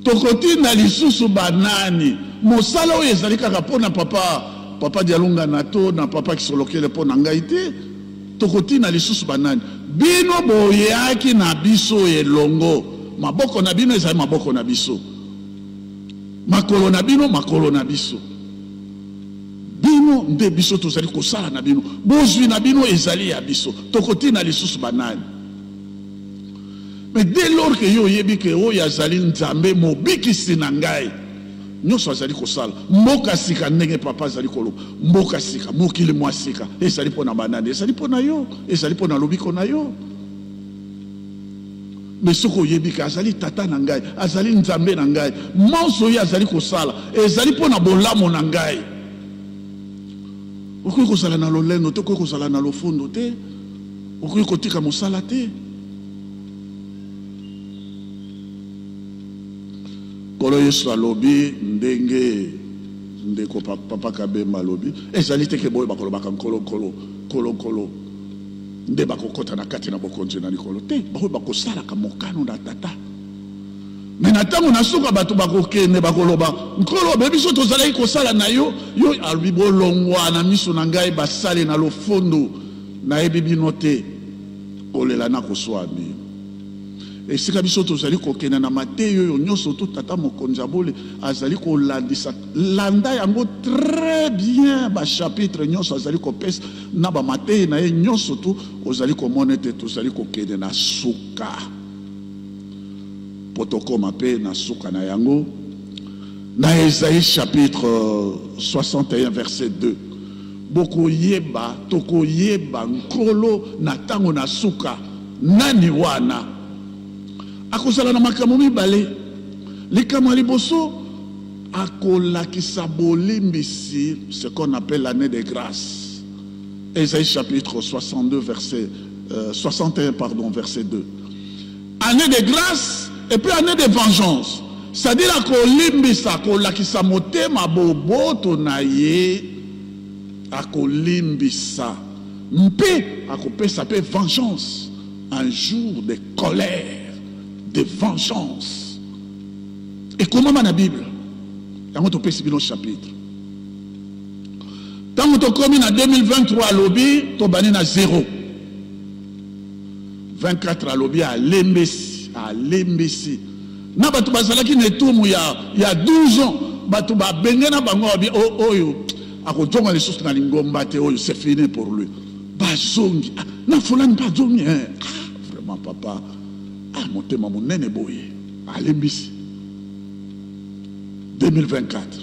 Tokotinda lisusu banani? Mosala oyo ezali kaka mpo na papa Dialungana to na papa Kisolokele mpo na ngai te. Tokotinda lisusu banani? Bino boyaki na biso elongo, maboko na bino ezali maboko na biso, makolo na bino makolo na biso. Bino nde biso tozali kosala na bino, bozwi na bino ezali ya biso. Tokotinda lisusu banani? Mais dès lors que yo oyebi ke oyo azali Nzambe mobikisi na ngai, nyonso azali kosala mboka sika, ndenge papa azali koloba, mboka sika, mokili mwa sika, ezali mpo na banani? Ezali mpo na yo, ezali mpo na lobiko na yo. Mais soki oyebi ke azali tata na ngai, azali Nzambe na ngai, manso oyo azali kosala ezali mpo na bolamu na ngai, okoki kozala na lolendo te, okoki kozala na lofundo te, okoki kotika mosala te. Nkolo Yesu alobi ndenge ndeko papa Kabemba alobi, ezali te ke boyo bakolobaka nkolo, nkolo, nkolo, nkolo nde bakokota na kati na bokonzi na likolo te, baoyo bakosalaka mokano na tata. Me na ntango na suka bato bakokende bakoloba, Nkolo, be biso tozalaki kosala na yo, yo alobi, bolongwa na miso na ngai basali na lofundu, nayebi bino te. Kolela na koswa mino. Esika biso tozali kokende na mateyi oyo nyonso to tata mokonzi ya bole azali kolandisa, landa yango très bien, ba chapitre nyonso azali kopesa na ba mateyi na ye nyonso tu, ozali komona ete tozali kokende na suka. Po tokoma pe na suka na yango, na Esaïe chapitre 61 verset 2, bokoyeba, tokoyeba Nkolo na tango na suka. Nani wana? Akozala na makambo mibale. Likambo ya liboso, akolakisa bolimbisi, ce qu'on appelle l'année de grâce. Esaïe chapitre 62 verset 61 pardon, verset 2. Année de grâce et puis année de vengeance. C'est-à-dire akolimbisa, akolakisa motema boboto na ye, akolimbisa mpe akopesa mpe vengeance, un jour de colère, de vengeance. Ekomama na Bible. Yango topesi bino chapitre. Tango tokomi na 2023 alobi tobandi na 0. 24 alobi alembesi, alembesi. Na bato bazalaki na etumu ya 12 ans, bato babenge na bango babi, oh, oyo akozonga lisusu na lingomba te, oyo c'est fini pour lui. Bazongi. Ah, na fulani bazongi, hein. Ah, vraiment papa. Ah, motema monene boye. Alembisi. 2024.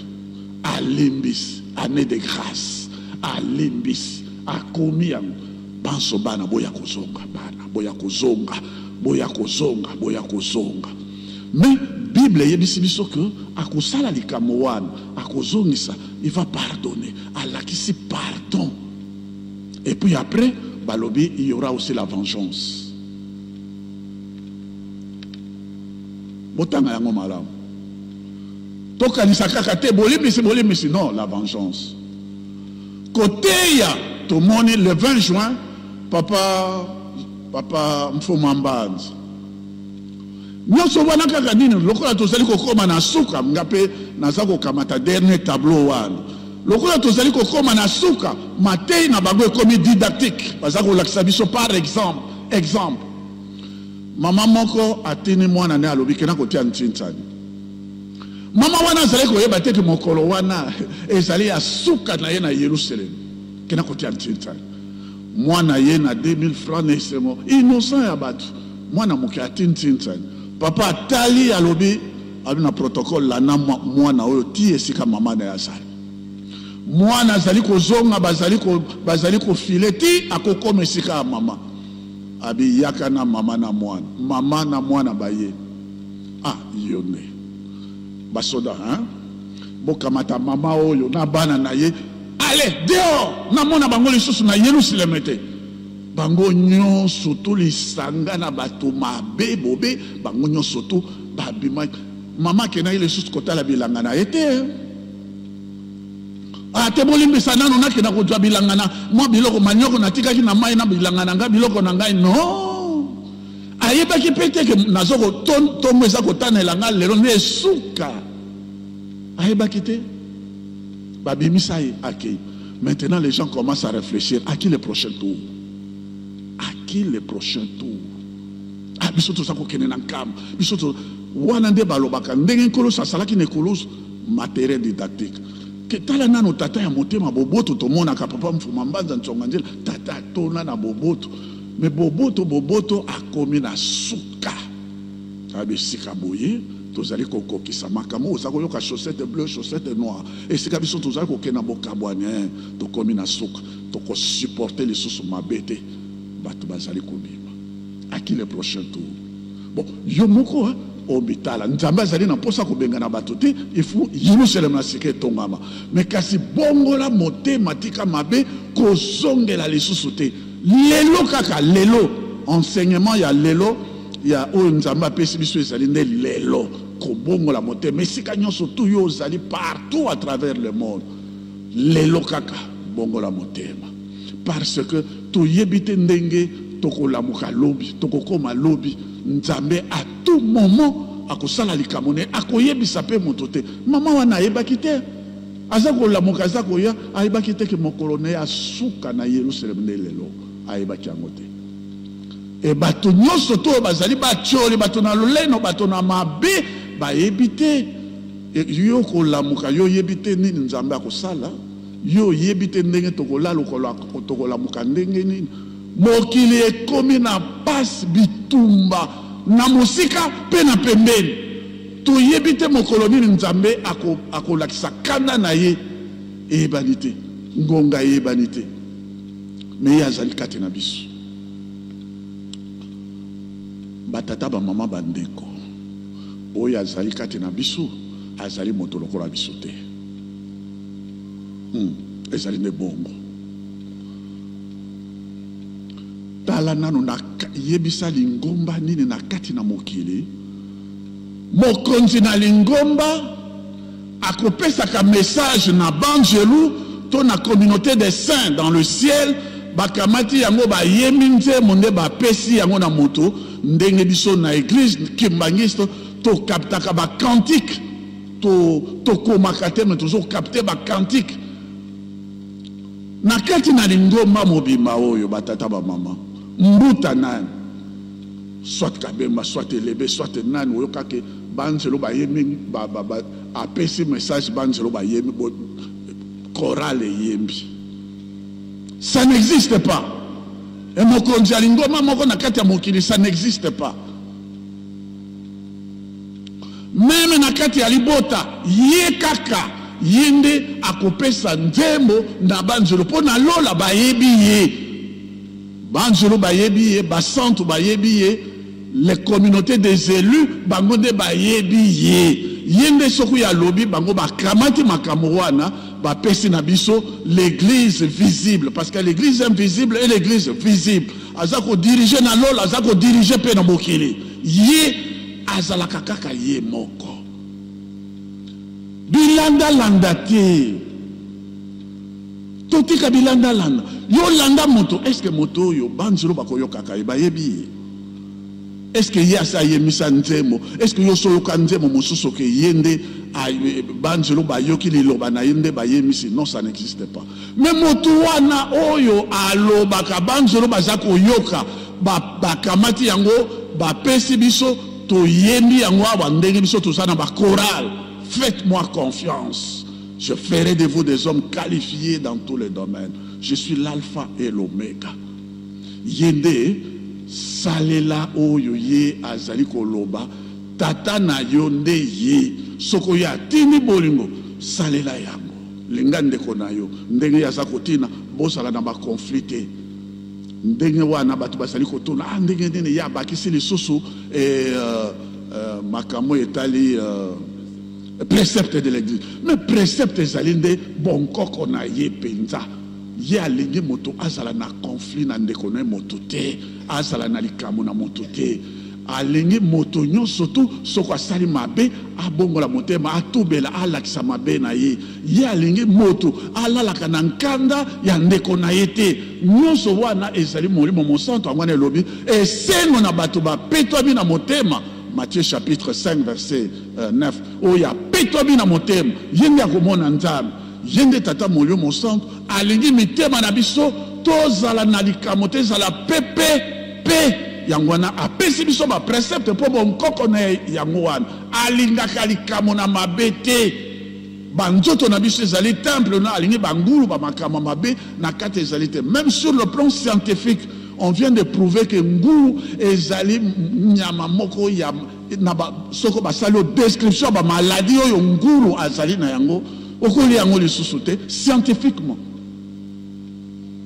Alembisi. Année de grâce. Alembisi. Akomi yango. Banso bana boya kozonga, bana boya kozonga, boya kozonga, boya kozonga. Mais Bible eyebisi biso que akosala likambo wana, akozongisa, il va pardonner. Alakisi pardon. Et puis après, balobi, il y aura aussi la vengeance. Botanga yango malamu. Tokanisa kaka te bolimbisi bolimbisi, non, la vengeance. Koteya tomoni le 20 juin papa papa Mfuma Mbanza. Nyonso wana kaka nini lokola tozali kokoma na suka, nga pe naza kokamata dernier tableau wana. Lokola tozali kokoma na suka, mateyi na bango ekomi didactique, baza kolakisa biso par exemple, exemple. Mama moko atindi mwana ne alobi kenda kotia ntintsani. Mama wana azalaki koyeba te ke mokolo wana ezali ya suka na ye na Yelusalemi. Kenda kotia ntintsani. Mwana ye na 2000 francs na esengo, innocent ya bato. Mwana moke ati ntintsani. Papa atali alobi, alobi na protocole landa mwana oyo ti esika mama na ye azali. Mwana azali kozonga, bazali ko, bazali kofile ti akokoma esika ya mama. Abi yaka na mama na mwana. Mama na mwana baye. Ah yo nde. Basoda hein? Bokamata mama oyo na bana na ye. Allez dehors! Namona bango lisusu na Yelusaleme te. Bango nyonso tu lisanga na bato mabe bobe, bango nyonso tu babimaki. Mama akendaki lisusu kotala bilanga na ye te. Ah te, bolimbisa nanu nakenda kozwa bilanga na mwa biloko manioko natikaki na mai na bilanga na ngai, biloko na ngai. Non, ayebaki mpe te ke nazo ko tongo eza kotanela ngai lelo nde esuka. Ayebaki te. Babimisa ye akei. Maintenant les gens commencent à réfléchir à qui le prochain tour, à qui le prochain tour. Ah biso toza kokende na nkamba, biso to wana nde balobaka ndenge Nkolo asalaki na ekulusu, materiel didactique. Ke tala nano tata ya motema boboto, tomonaka papa Mfuma Mbanza Ntsonga Nzela, tata atona na boboto, mais boboto boboto akomi na suka. Ayebi esika boye tozali kokokisa makambo oza koyoka chaussette bleu chaussette noire, esika biso tozali kokende na bokabwani, eh, tokomi na suka, tokosupporte lisusu mabe te, bato bazali kobima. À qui le prochain tour? Bon, yo moko hein, omitala Nzambe azali na mposa kobengana bato te, il faut Yerusalem na sika etongama, mais kasi bongola motema, tika mabe, kozongela lisusu te. Lelo kaka lelo, enseignement ya lelo ya oyo Nzambe apesi biso ezali nde lelo kobongola motema esika nyonso tu yo ozali, partout à travers le monde. Lelo kaka bongola motema, parce que toyebi te ndenge tokolamuka lobi, tokokoma lobi. Nzambe à tout moment akosala likambo ne, akoyebisa pe moto te. Mama wana ayebaki te, aza kolamuka, aza koya, ayebaki te ke mokolo na ye asuka na Yerusalem nde lelo, ayebaki yango te. E bato nyonso to oyo bazali batioli, bato na loleno, bato na mabe, bayebi te. E yo kolamuka, yo oyebi te nini Nzambe akosala, yo oyebi te ndenge tokolala, tokolamuka ndenge nini. Mokili ekomi na pasi, bitumba na mosika pe na pembeni. Toyebi te mokolo nini Nzambe akolakisa kanda na ye, eyebani te, ngonga eyebani te, mais ye azali kati na biso. Ba tata, ba mama, ba ndeko, oyo azali kati na biso azali moto lokola biso te. Ezali nde bongo. Tala nano na yebisa lingomba nini na kati na mokili, mokonzi na lingomba akopesaka message na banjelu to na communauté des saints dans le ciel, bakamati yango bayembi nzembo nde bapesi yango na moto. Ndenge biso na église kimbanguiste tokaptaka ba cantique, tokomaka te, mais tozokapte ba cantique na kati na lingomba mobimba oyo. Batata, bamama, mbuta nani, soit Kabemba, soit Elebe, soit nani, oyokake banzelo bayembi, apesi message, banzelo bayembi, chorale eyembi. Ça n'existe pas. E mokonzi ya lingomba moko na kati ya mokili, ça n'existe pas. Meme na kati ya libota, ye kaka ye nde akopesa nzembo na banzelo, mpo na lola bayebi ye, banzelo bayebi ye, basantu bayebi ye, les communautés des élus bango nde bayebi ye. Ye nde soki alobi, bango bakamati makambo wana, bapesi na biso l'église visible, parce que l'église invisible et l'église visible, aza kodirige na lola, aza kodirige mpe na mokili. Ye Azalaka kaka ye moko. Bilandalanda te. Totika bilandalanda. Yo landa moto, est-ce que moto oyo banzelo bakoyokaka ye, bayebi ye? Est-ce que ye asi ayemisa nzembo? Est-ce que yo osi oyoka nzembo mosusu ke ye nde banzelo bayoki liloba na ye nde bayemisi? Non, ça n'existe pas. Mais moto wana oyo alobaka, banzelo baza koyoka, bakamati yango, bapesi biso, toyembi yango awa ndenge biso toza na ba chorale. Faites-moi confiance. Je ferai de vous des hommes qualifiés dans tous les domaines. Je suis l'alpha et l'oméga. Ye nde salela oyo ye azali koloba, tata na yo nde ye. Soko ye atindi bolingo, salela yango. Linga ndeko na yo ndenge ye aza kotina, bozala na ba conflits te. Ndenge wana bato bazali kotuna, ah, ndenge nini ye abakisi lisusu eh, makambo etali précepte de l'église. Mais précepte ezali nde bonkoko na ye mpenza. Ye alingi moto azala na conflit na ndeko na ye moto te, azala na likambo na moto te. Alingi moto nyonso tu soko asali mabe abongola motema, atubela, alakisa mabe na ye. Ye alingi moto alalaka na nkanda ya ndeko na ye te. Nyonso wana ezali Molimo Mosantu. Yango wana elobi esengo na bato bapetwami na motema, Matthieu chapitre 5 verset 9. Oyo apetwami na motema, ye nde akomona Nzambe. Ye nde Tata Molimo Mosantu alingi mitema na biso tozala na likambo te, ezala pepe pe. Yango wana apesi biso ba precepte mpo bonkoko na ye. Yango wana alingaka likambo na mabe te. Ba nzoto na biso ezali temple na alingi ba ngulu ba makambo mabe na kati ezali te. Même sur le plan scientifique, on vient de prouver que ngulu ezali nyama moko ya na ba, soko basali yo description ya ba maladie oyo ngulu azali na yango, okolia yango lisusu te scientifiquement,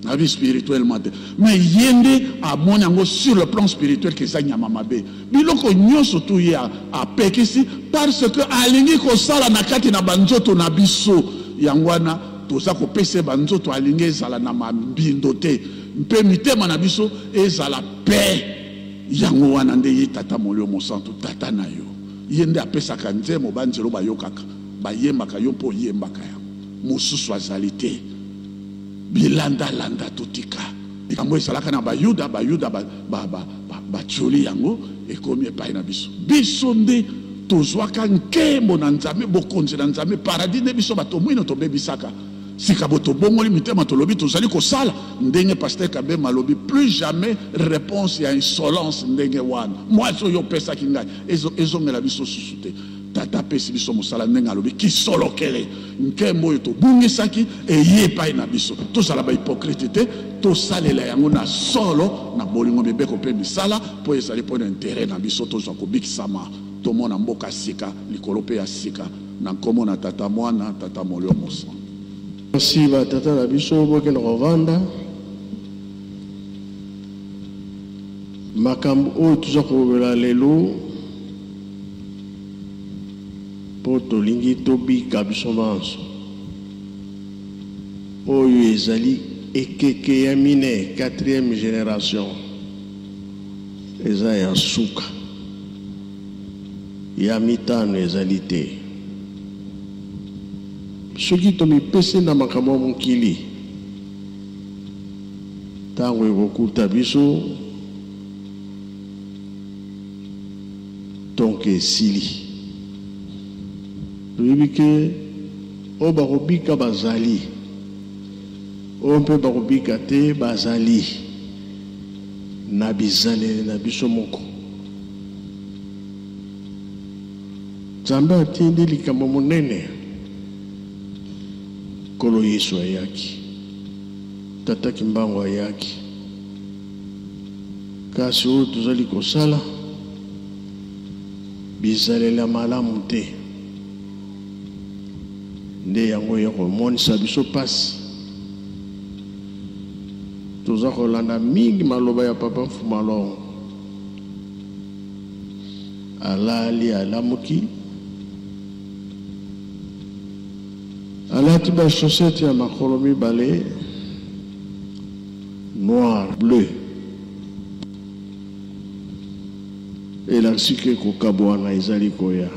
na vie spirituellement te. Mais ye nde amoni yango sur le plan spirituel ke eza nyama mabe. Biloko nyonso tu ye apekisi parce que alingi kosala na kati na banzoto na biso. Yango wana toza kopesa ye banzoto, alingi ezala na mambindo te mpe mitema na biso ezala pe. Yango wana nde ye Tata Molimo Mosantu, Tata na yo, ye nde apesaka nzembo banzelo bayokaka, bayembaka, yo mpe oyembaka yango. Mosusu azali te. Bilandalanda totika. Likambo ezalaka na Bayuda, Bayuda batioli yango, ekomi epai na biso. Biso nde tozwaka nkembo na Nzambe, bokonzi na Nzambe, paradis nde biso bato mwino tobebisaka. Sika bo tobongoli mitema, tolobi tozali kosala ndenge Pasteur Kabema alobi, plus jamais reponse ya insolence ndenge wana. Mwasi oyo opesaki ngai ezongela biso susu te. Tata apesi biso mosala ndenge alobi, kisolokele nkembo oyo tobungisaki eye epai na biso. Tozala ba hypocrite te, tosalela yango na solo, na bolingo, mibeko mpe misala, mpo ezali mpo na interet na biso tozwa kobikisama, tomona mboka sika, likolo mpe ya sika. Na nkombo na Tata, Mwana, Tata Molimo Mosantu. Merci ba tata na biso, bokende kovanda. Makambo oyo toza kolobela lelo mpo tolingi tobika biso banso, oyo ezali ekeke ya mine, quatrième generation, eza ya suka. Ya mitano ezali te. Soki tomipesi na makambo ya mokili, ntango ekokuta biso, tonke esili. Toyebi ke oyo bakobika bazali, oyo mpe bakobika te bazali na bizaleli na biso moko. Nzambe atindi likambo monene. Nkolo Yesu ayaki. Tata Kimbangu ayaki. Kasi oyo tozali kosala, bizaleli ya malamu te. Nde yango ya komonisa biso pasi. Toza kolanda mingi maloba ya Papa Mfumalongo. Alali alamuki, alati ba chaussettes ya makolo mibale noir bleu. Elakisi ke kokabwana ezali koya.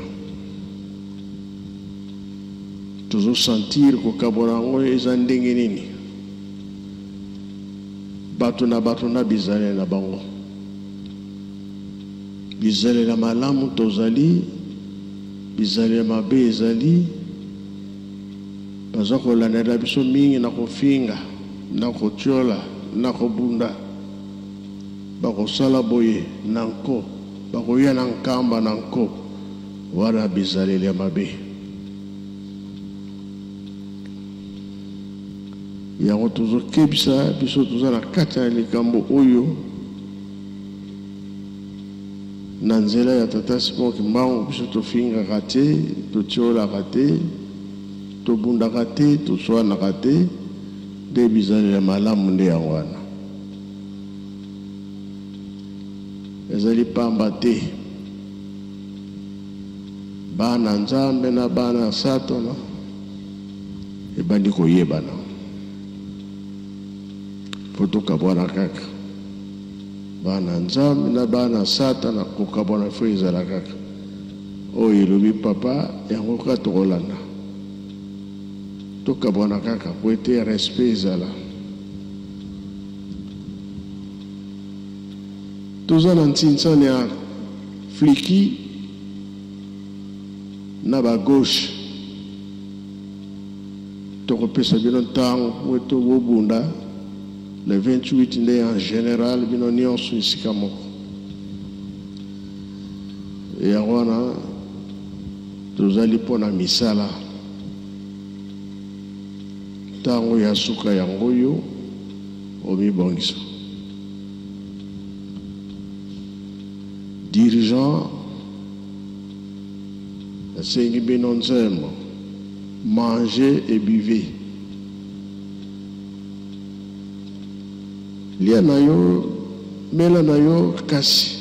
Tozo sentir kokabwana yango eza ndenge nini? Bato na bato na bizaleli na bango. Bizaleli ya malamu tozali, bizaleli ya mabe ezali. Baza kolandela biso mingi na kofinga, na kotiola, na kobunda. Bakosala boye na nko, bakoya na nkamba na nko. Wana bizaleli ya mabe. Yango tozokebisa biso toza na kati ya likambo oyo na nzela ya tata Simon Kimbangu. Biso tofingaka te, totiolaka te, tobundaka te, toswanaka te, nde bizaleli ya malamu nde yango wana. Ezali pamba te bana Nzambe na bana Satana ebandi koyebana. Po tokabwana kaka bana Nzambe na bana Satana, kokabwana fo ezala kaka oyo elobi papa, yango kaka tokolanda. Tokabwana kaka po ete respect ezala. Toza na ntsinsani ya fliki na ba gauche, tokopesa bino ntango po ete bobunda le 28 nde en general bino nionso esika moko. Yango wana tozali mpo na misala. Ntango ya suka yango oyo, omibongisa. Dirigeant, nasengi bino nzembo, mangez et buvez. Lia na yo, mela na yo, kasi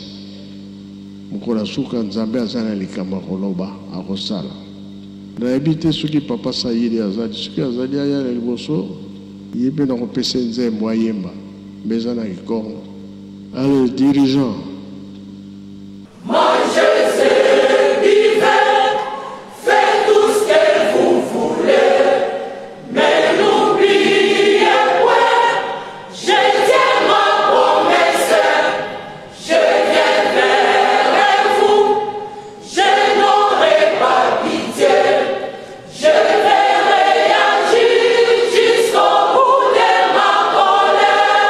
mokolo ya suka Nzambe aza na likambo ya koloba, akosala. Nayebi te soki papa Sayidi azali, soki azali aya na liboso, ye pe nakopesa ye nzembo ayemba, mbe eza na kikongo. Allez dirigeant. Mangez et buvez, faites tout ce que vous voulez, mais n'oubliez point, je tiens ma promesse, je viens vers vous, je n'aurai pas pitié, je vais réagir jusqu'au bout de ma colère.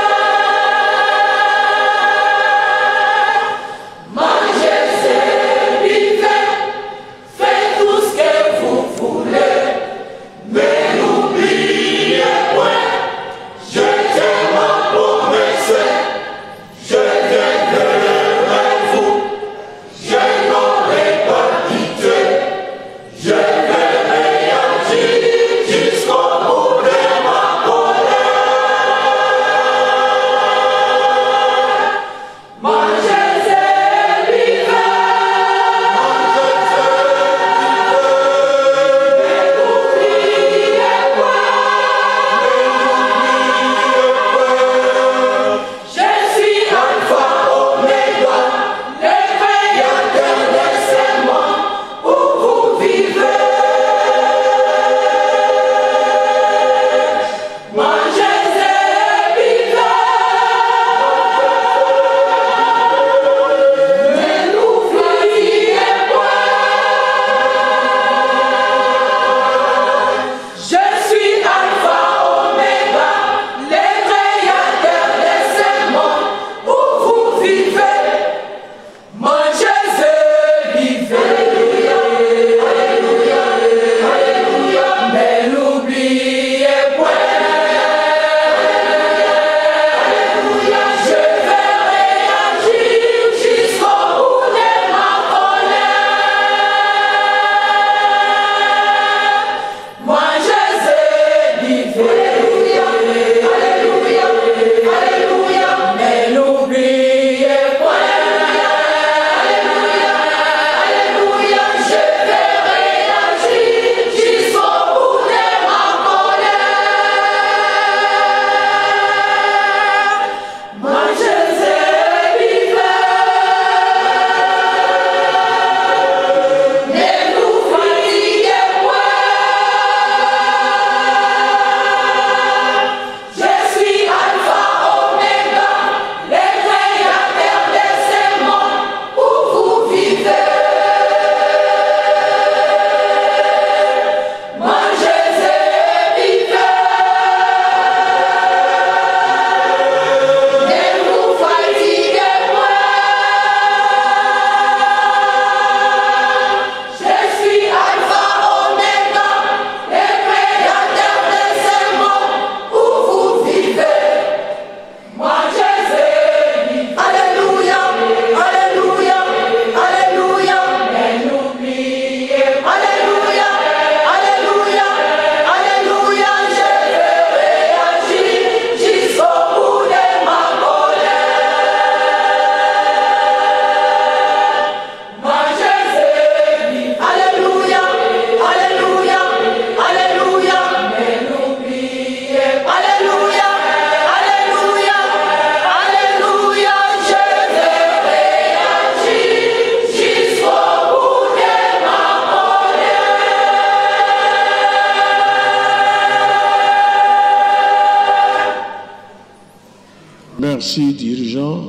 Merci dirigeant,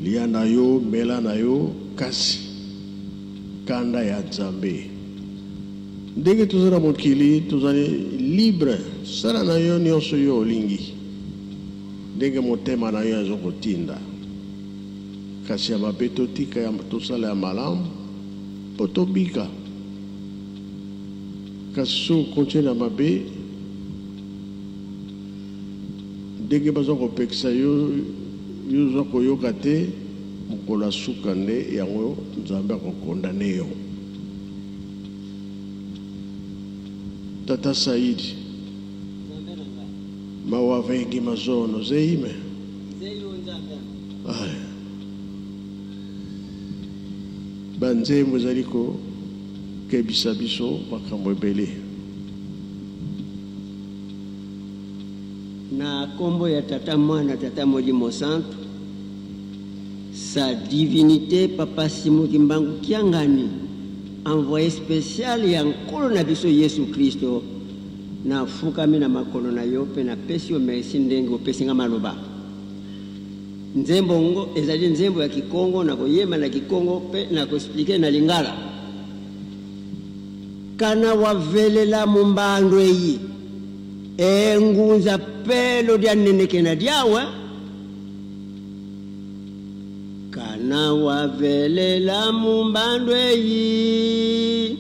lia na yo, mela na yo, kasi kanda ya Nzambe. Ndenge toza na mokili, tozali libre, sala na yo nyonso yo olingi, ndenge motema na yo azo kotinda. Kasi ya mabe totika, ya tosala ya malamu po tobika. Kasi soki okontinue na mabe, ndenge baza kopekisa yo, yo oza koyoka te, mokolo ya suka nde yango Nzambe akokondane yo. Tata Saidi, mawa vengi mazono zeime. Aya. Ba nzembo ezali kokebisa biso makambo ebele. Na kombo ya Tata Mwana Tata Molimo Santu, Sa Divinite Papa Simon Kimbangu Kiangani, envoye special ya Nkolo na biso Yesu Kristo, na fukami na makolo na yo pe na pesi yo merci ndenge opesi nga maloba. Nzembo ngo ezali nzembo ya kikongo, na koyemba na kikongo pe na ko expliquer na lingala. Kana wa velela mumbando eyi e ngunza pelo dia nenekena diawe. Kana wa velela mumbando eyi,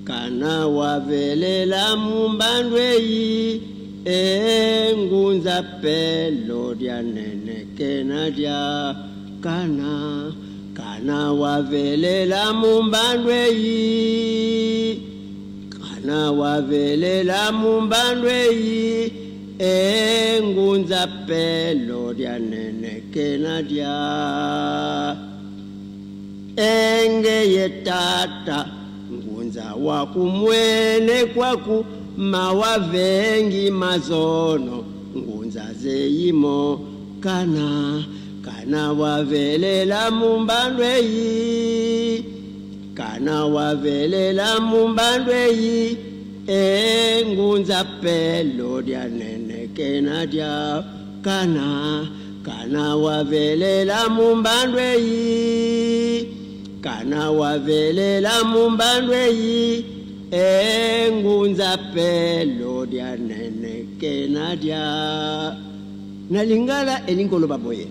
kana wa velela mumbando eyi e ngunza pelo dia nenekena dia. Kana, kana wa velela mumbando eyi, kana wa velela mumbando eyi e ngunza pelo dia nenekena dia. Enge ye tata ngunza wa kumwene kwaku mawa vengi mazono ngunza zeimo. Kana, kana wa velela mumbando eyi, kana wa velela mumbando eyi e ngunza pelo dia nenekena dia. Kana, kana wa velela mumbando eyi, kana wa velela mumbando eyi e ngunza pelo dia nenekena dia. Na lingala elingi koloba boye,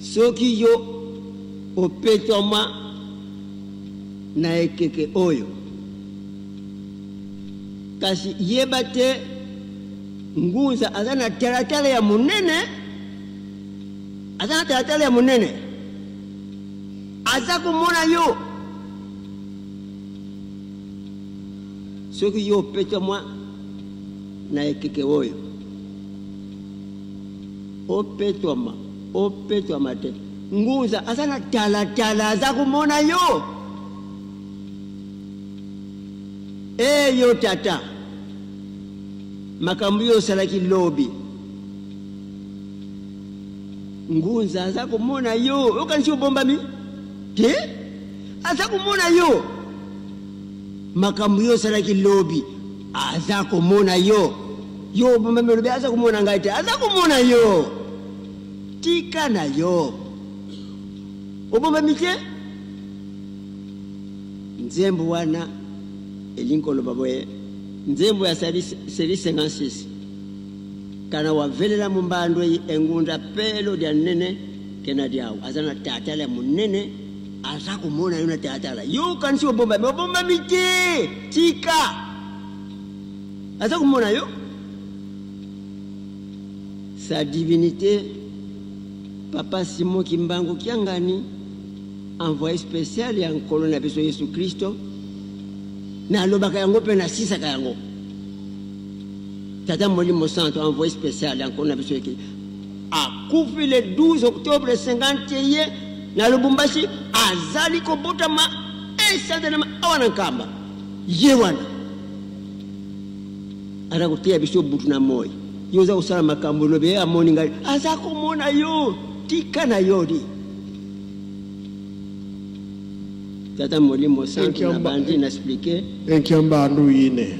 soki yo opetoma na ekeke oyo, kasi yeba te ngunza aza na talatala ya monene, aza na talatala ya monene, aza komona yo. Soki yo opetoma na ekeke oyo, opetwama, opetwama te, ngunza aza na talatala, aza komona yo. E yo tata, makambo yo osalaki lobi, ngunza aza komona yo. Okanisi obombami te, aza komona yo. Makambo yo osalaki lobi, aza komona yo. Yo obombami olobi aza komona ngai te, aza komona yo. Tika na yo, obombami te. Nzembo wana elingi koloba boye, nzembo ya série 56, kana wavelela mumbando eyi engunda pelo dia nene kena diawo, aza na tatala ya monene, aza komona yo na talatala. Yo okanisi obombami, obombami te, tika, aza komona yo. Sa Divinité Papa Simon Kimbangu Kiangani, envoyé spécial ya Nkolo na biso Yesu Kristo, nalobaka yango mpe nasisaka yango. Tata Molimo Santo, envoyé spécial ya Nkolo na biso Yesu Kristo, akufi le 12 octobre 51 na Lubumbashi, azali kobotama instantanément awa na Nkamba. Ye wana aza koteya biso butu na moi. Yo oza kosala makambo lobi ye amoni ngai, aza komona yo, tika na yo di. Tata Molimo Santo na bandi na expliquer. Enkiamba andu yine.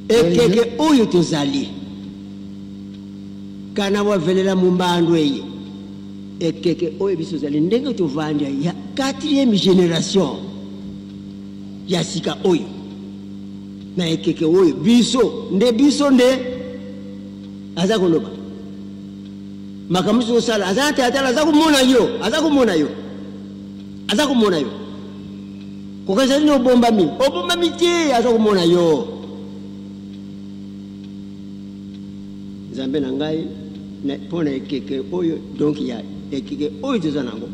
Ekeke oyo tozali kana wavelela mumbandu eye ekeke oyo biso tozali ndenge tovandi ya 4e génération ya sika oyo na ekeke oyo biso nde biso nde aza koloba makambo mosusu osala aza na teatale aza komona yo aza komona yo aza komona yo kokanisa nini obombami obombami te aza komona yo nzambe na ngai mpo na ekeke oyo donk ya ekeke oyo toza nango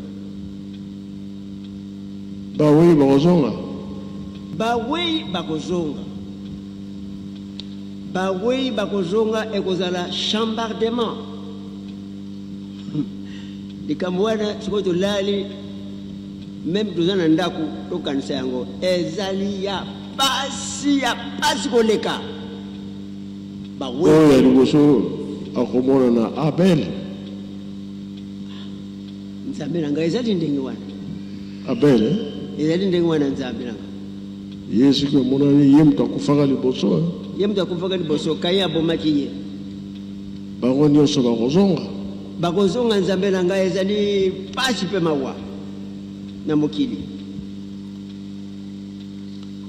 bawei bakozonga bawei bakozonga bawei bakozonga ekozala chambardement likambo wana sikoyo tolali meme toza na ndako tokanisa yango ezali ya pasi ya pasi koleka oyo ya liboso akomonana abel nzambe na ngai ezali ndenge wana abel eh? Ezali ndenge wana nzambe na ngai ye soki omonani ye moto akufaka liboso eh? Ye moto akufaka liboso Kain abomaki ye. Bango nyonso bakozonga. Bakozonga nzambe na ngai ezali pasi mpe mawa na mokili.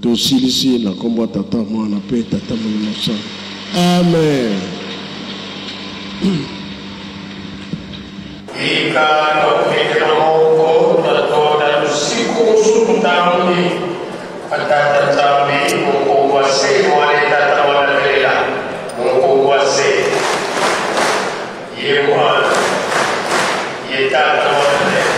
Tosilisi na nkombo ya Tata, Mwana mpe Tata Molimo Santu. Amen. Ika tokekela moko tatonda lusiku musutu tangi atata Nzambi mokongo ase mwana etata mwana velela mokongo ase ye mwana ye tata mwana velela.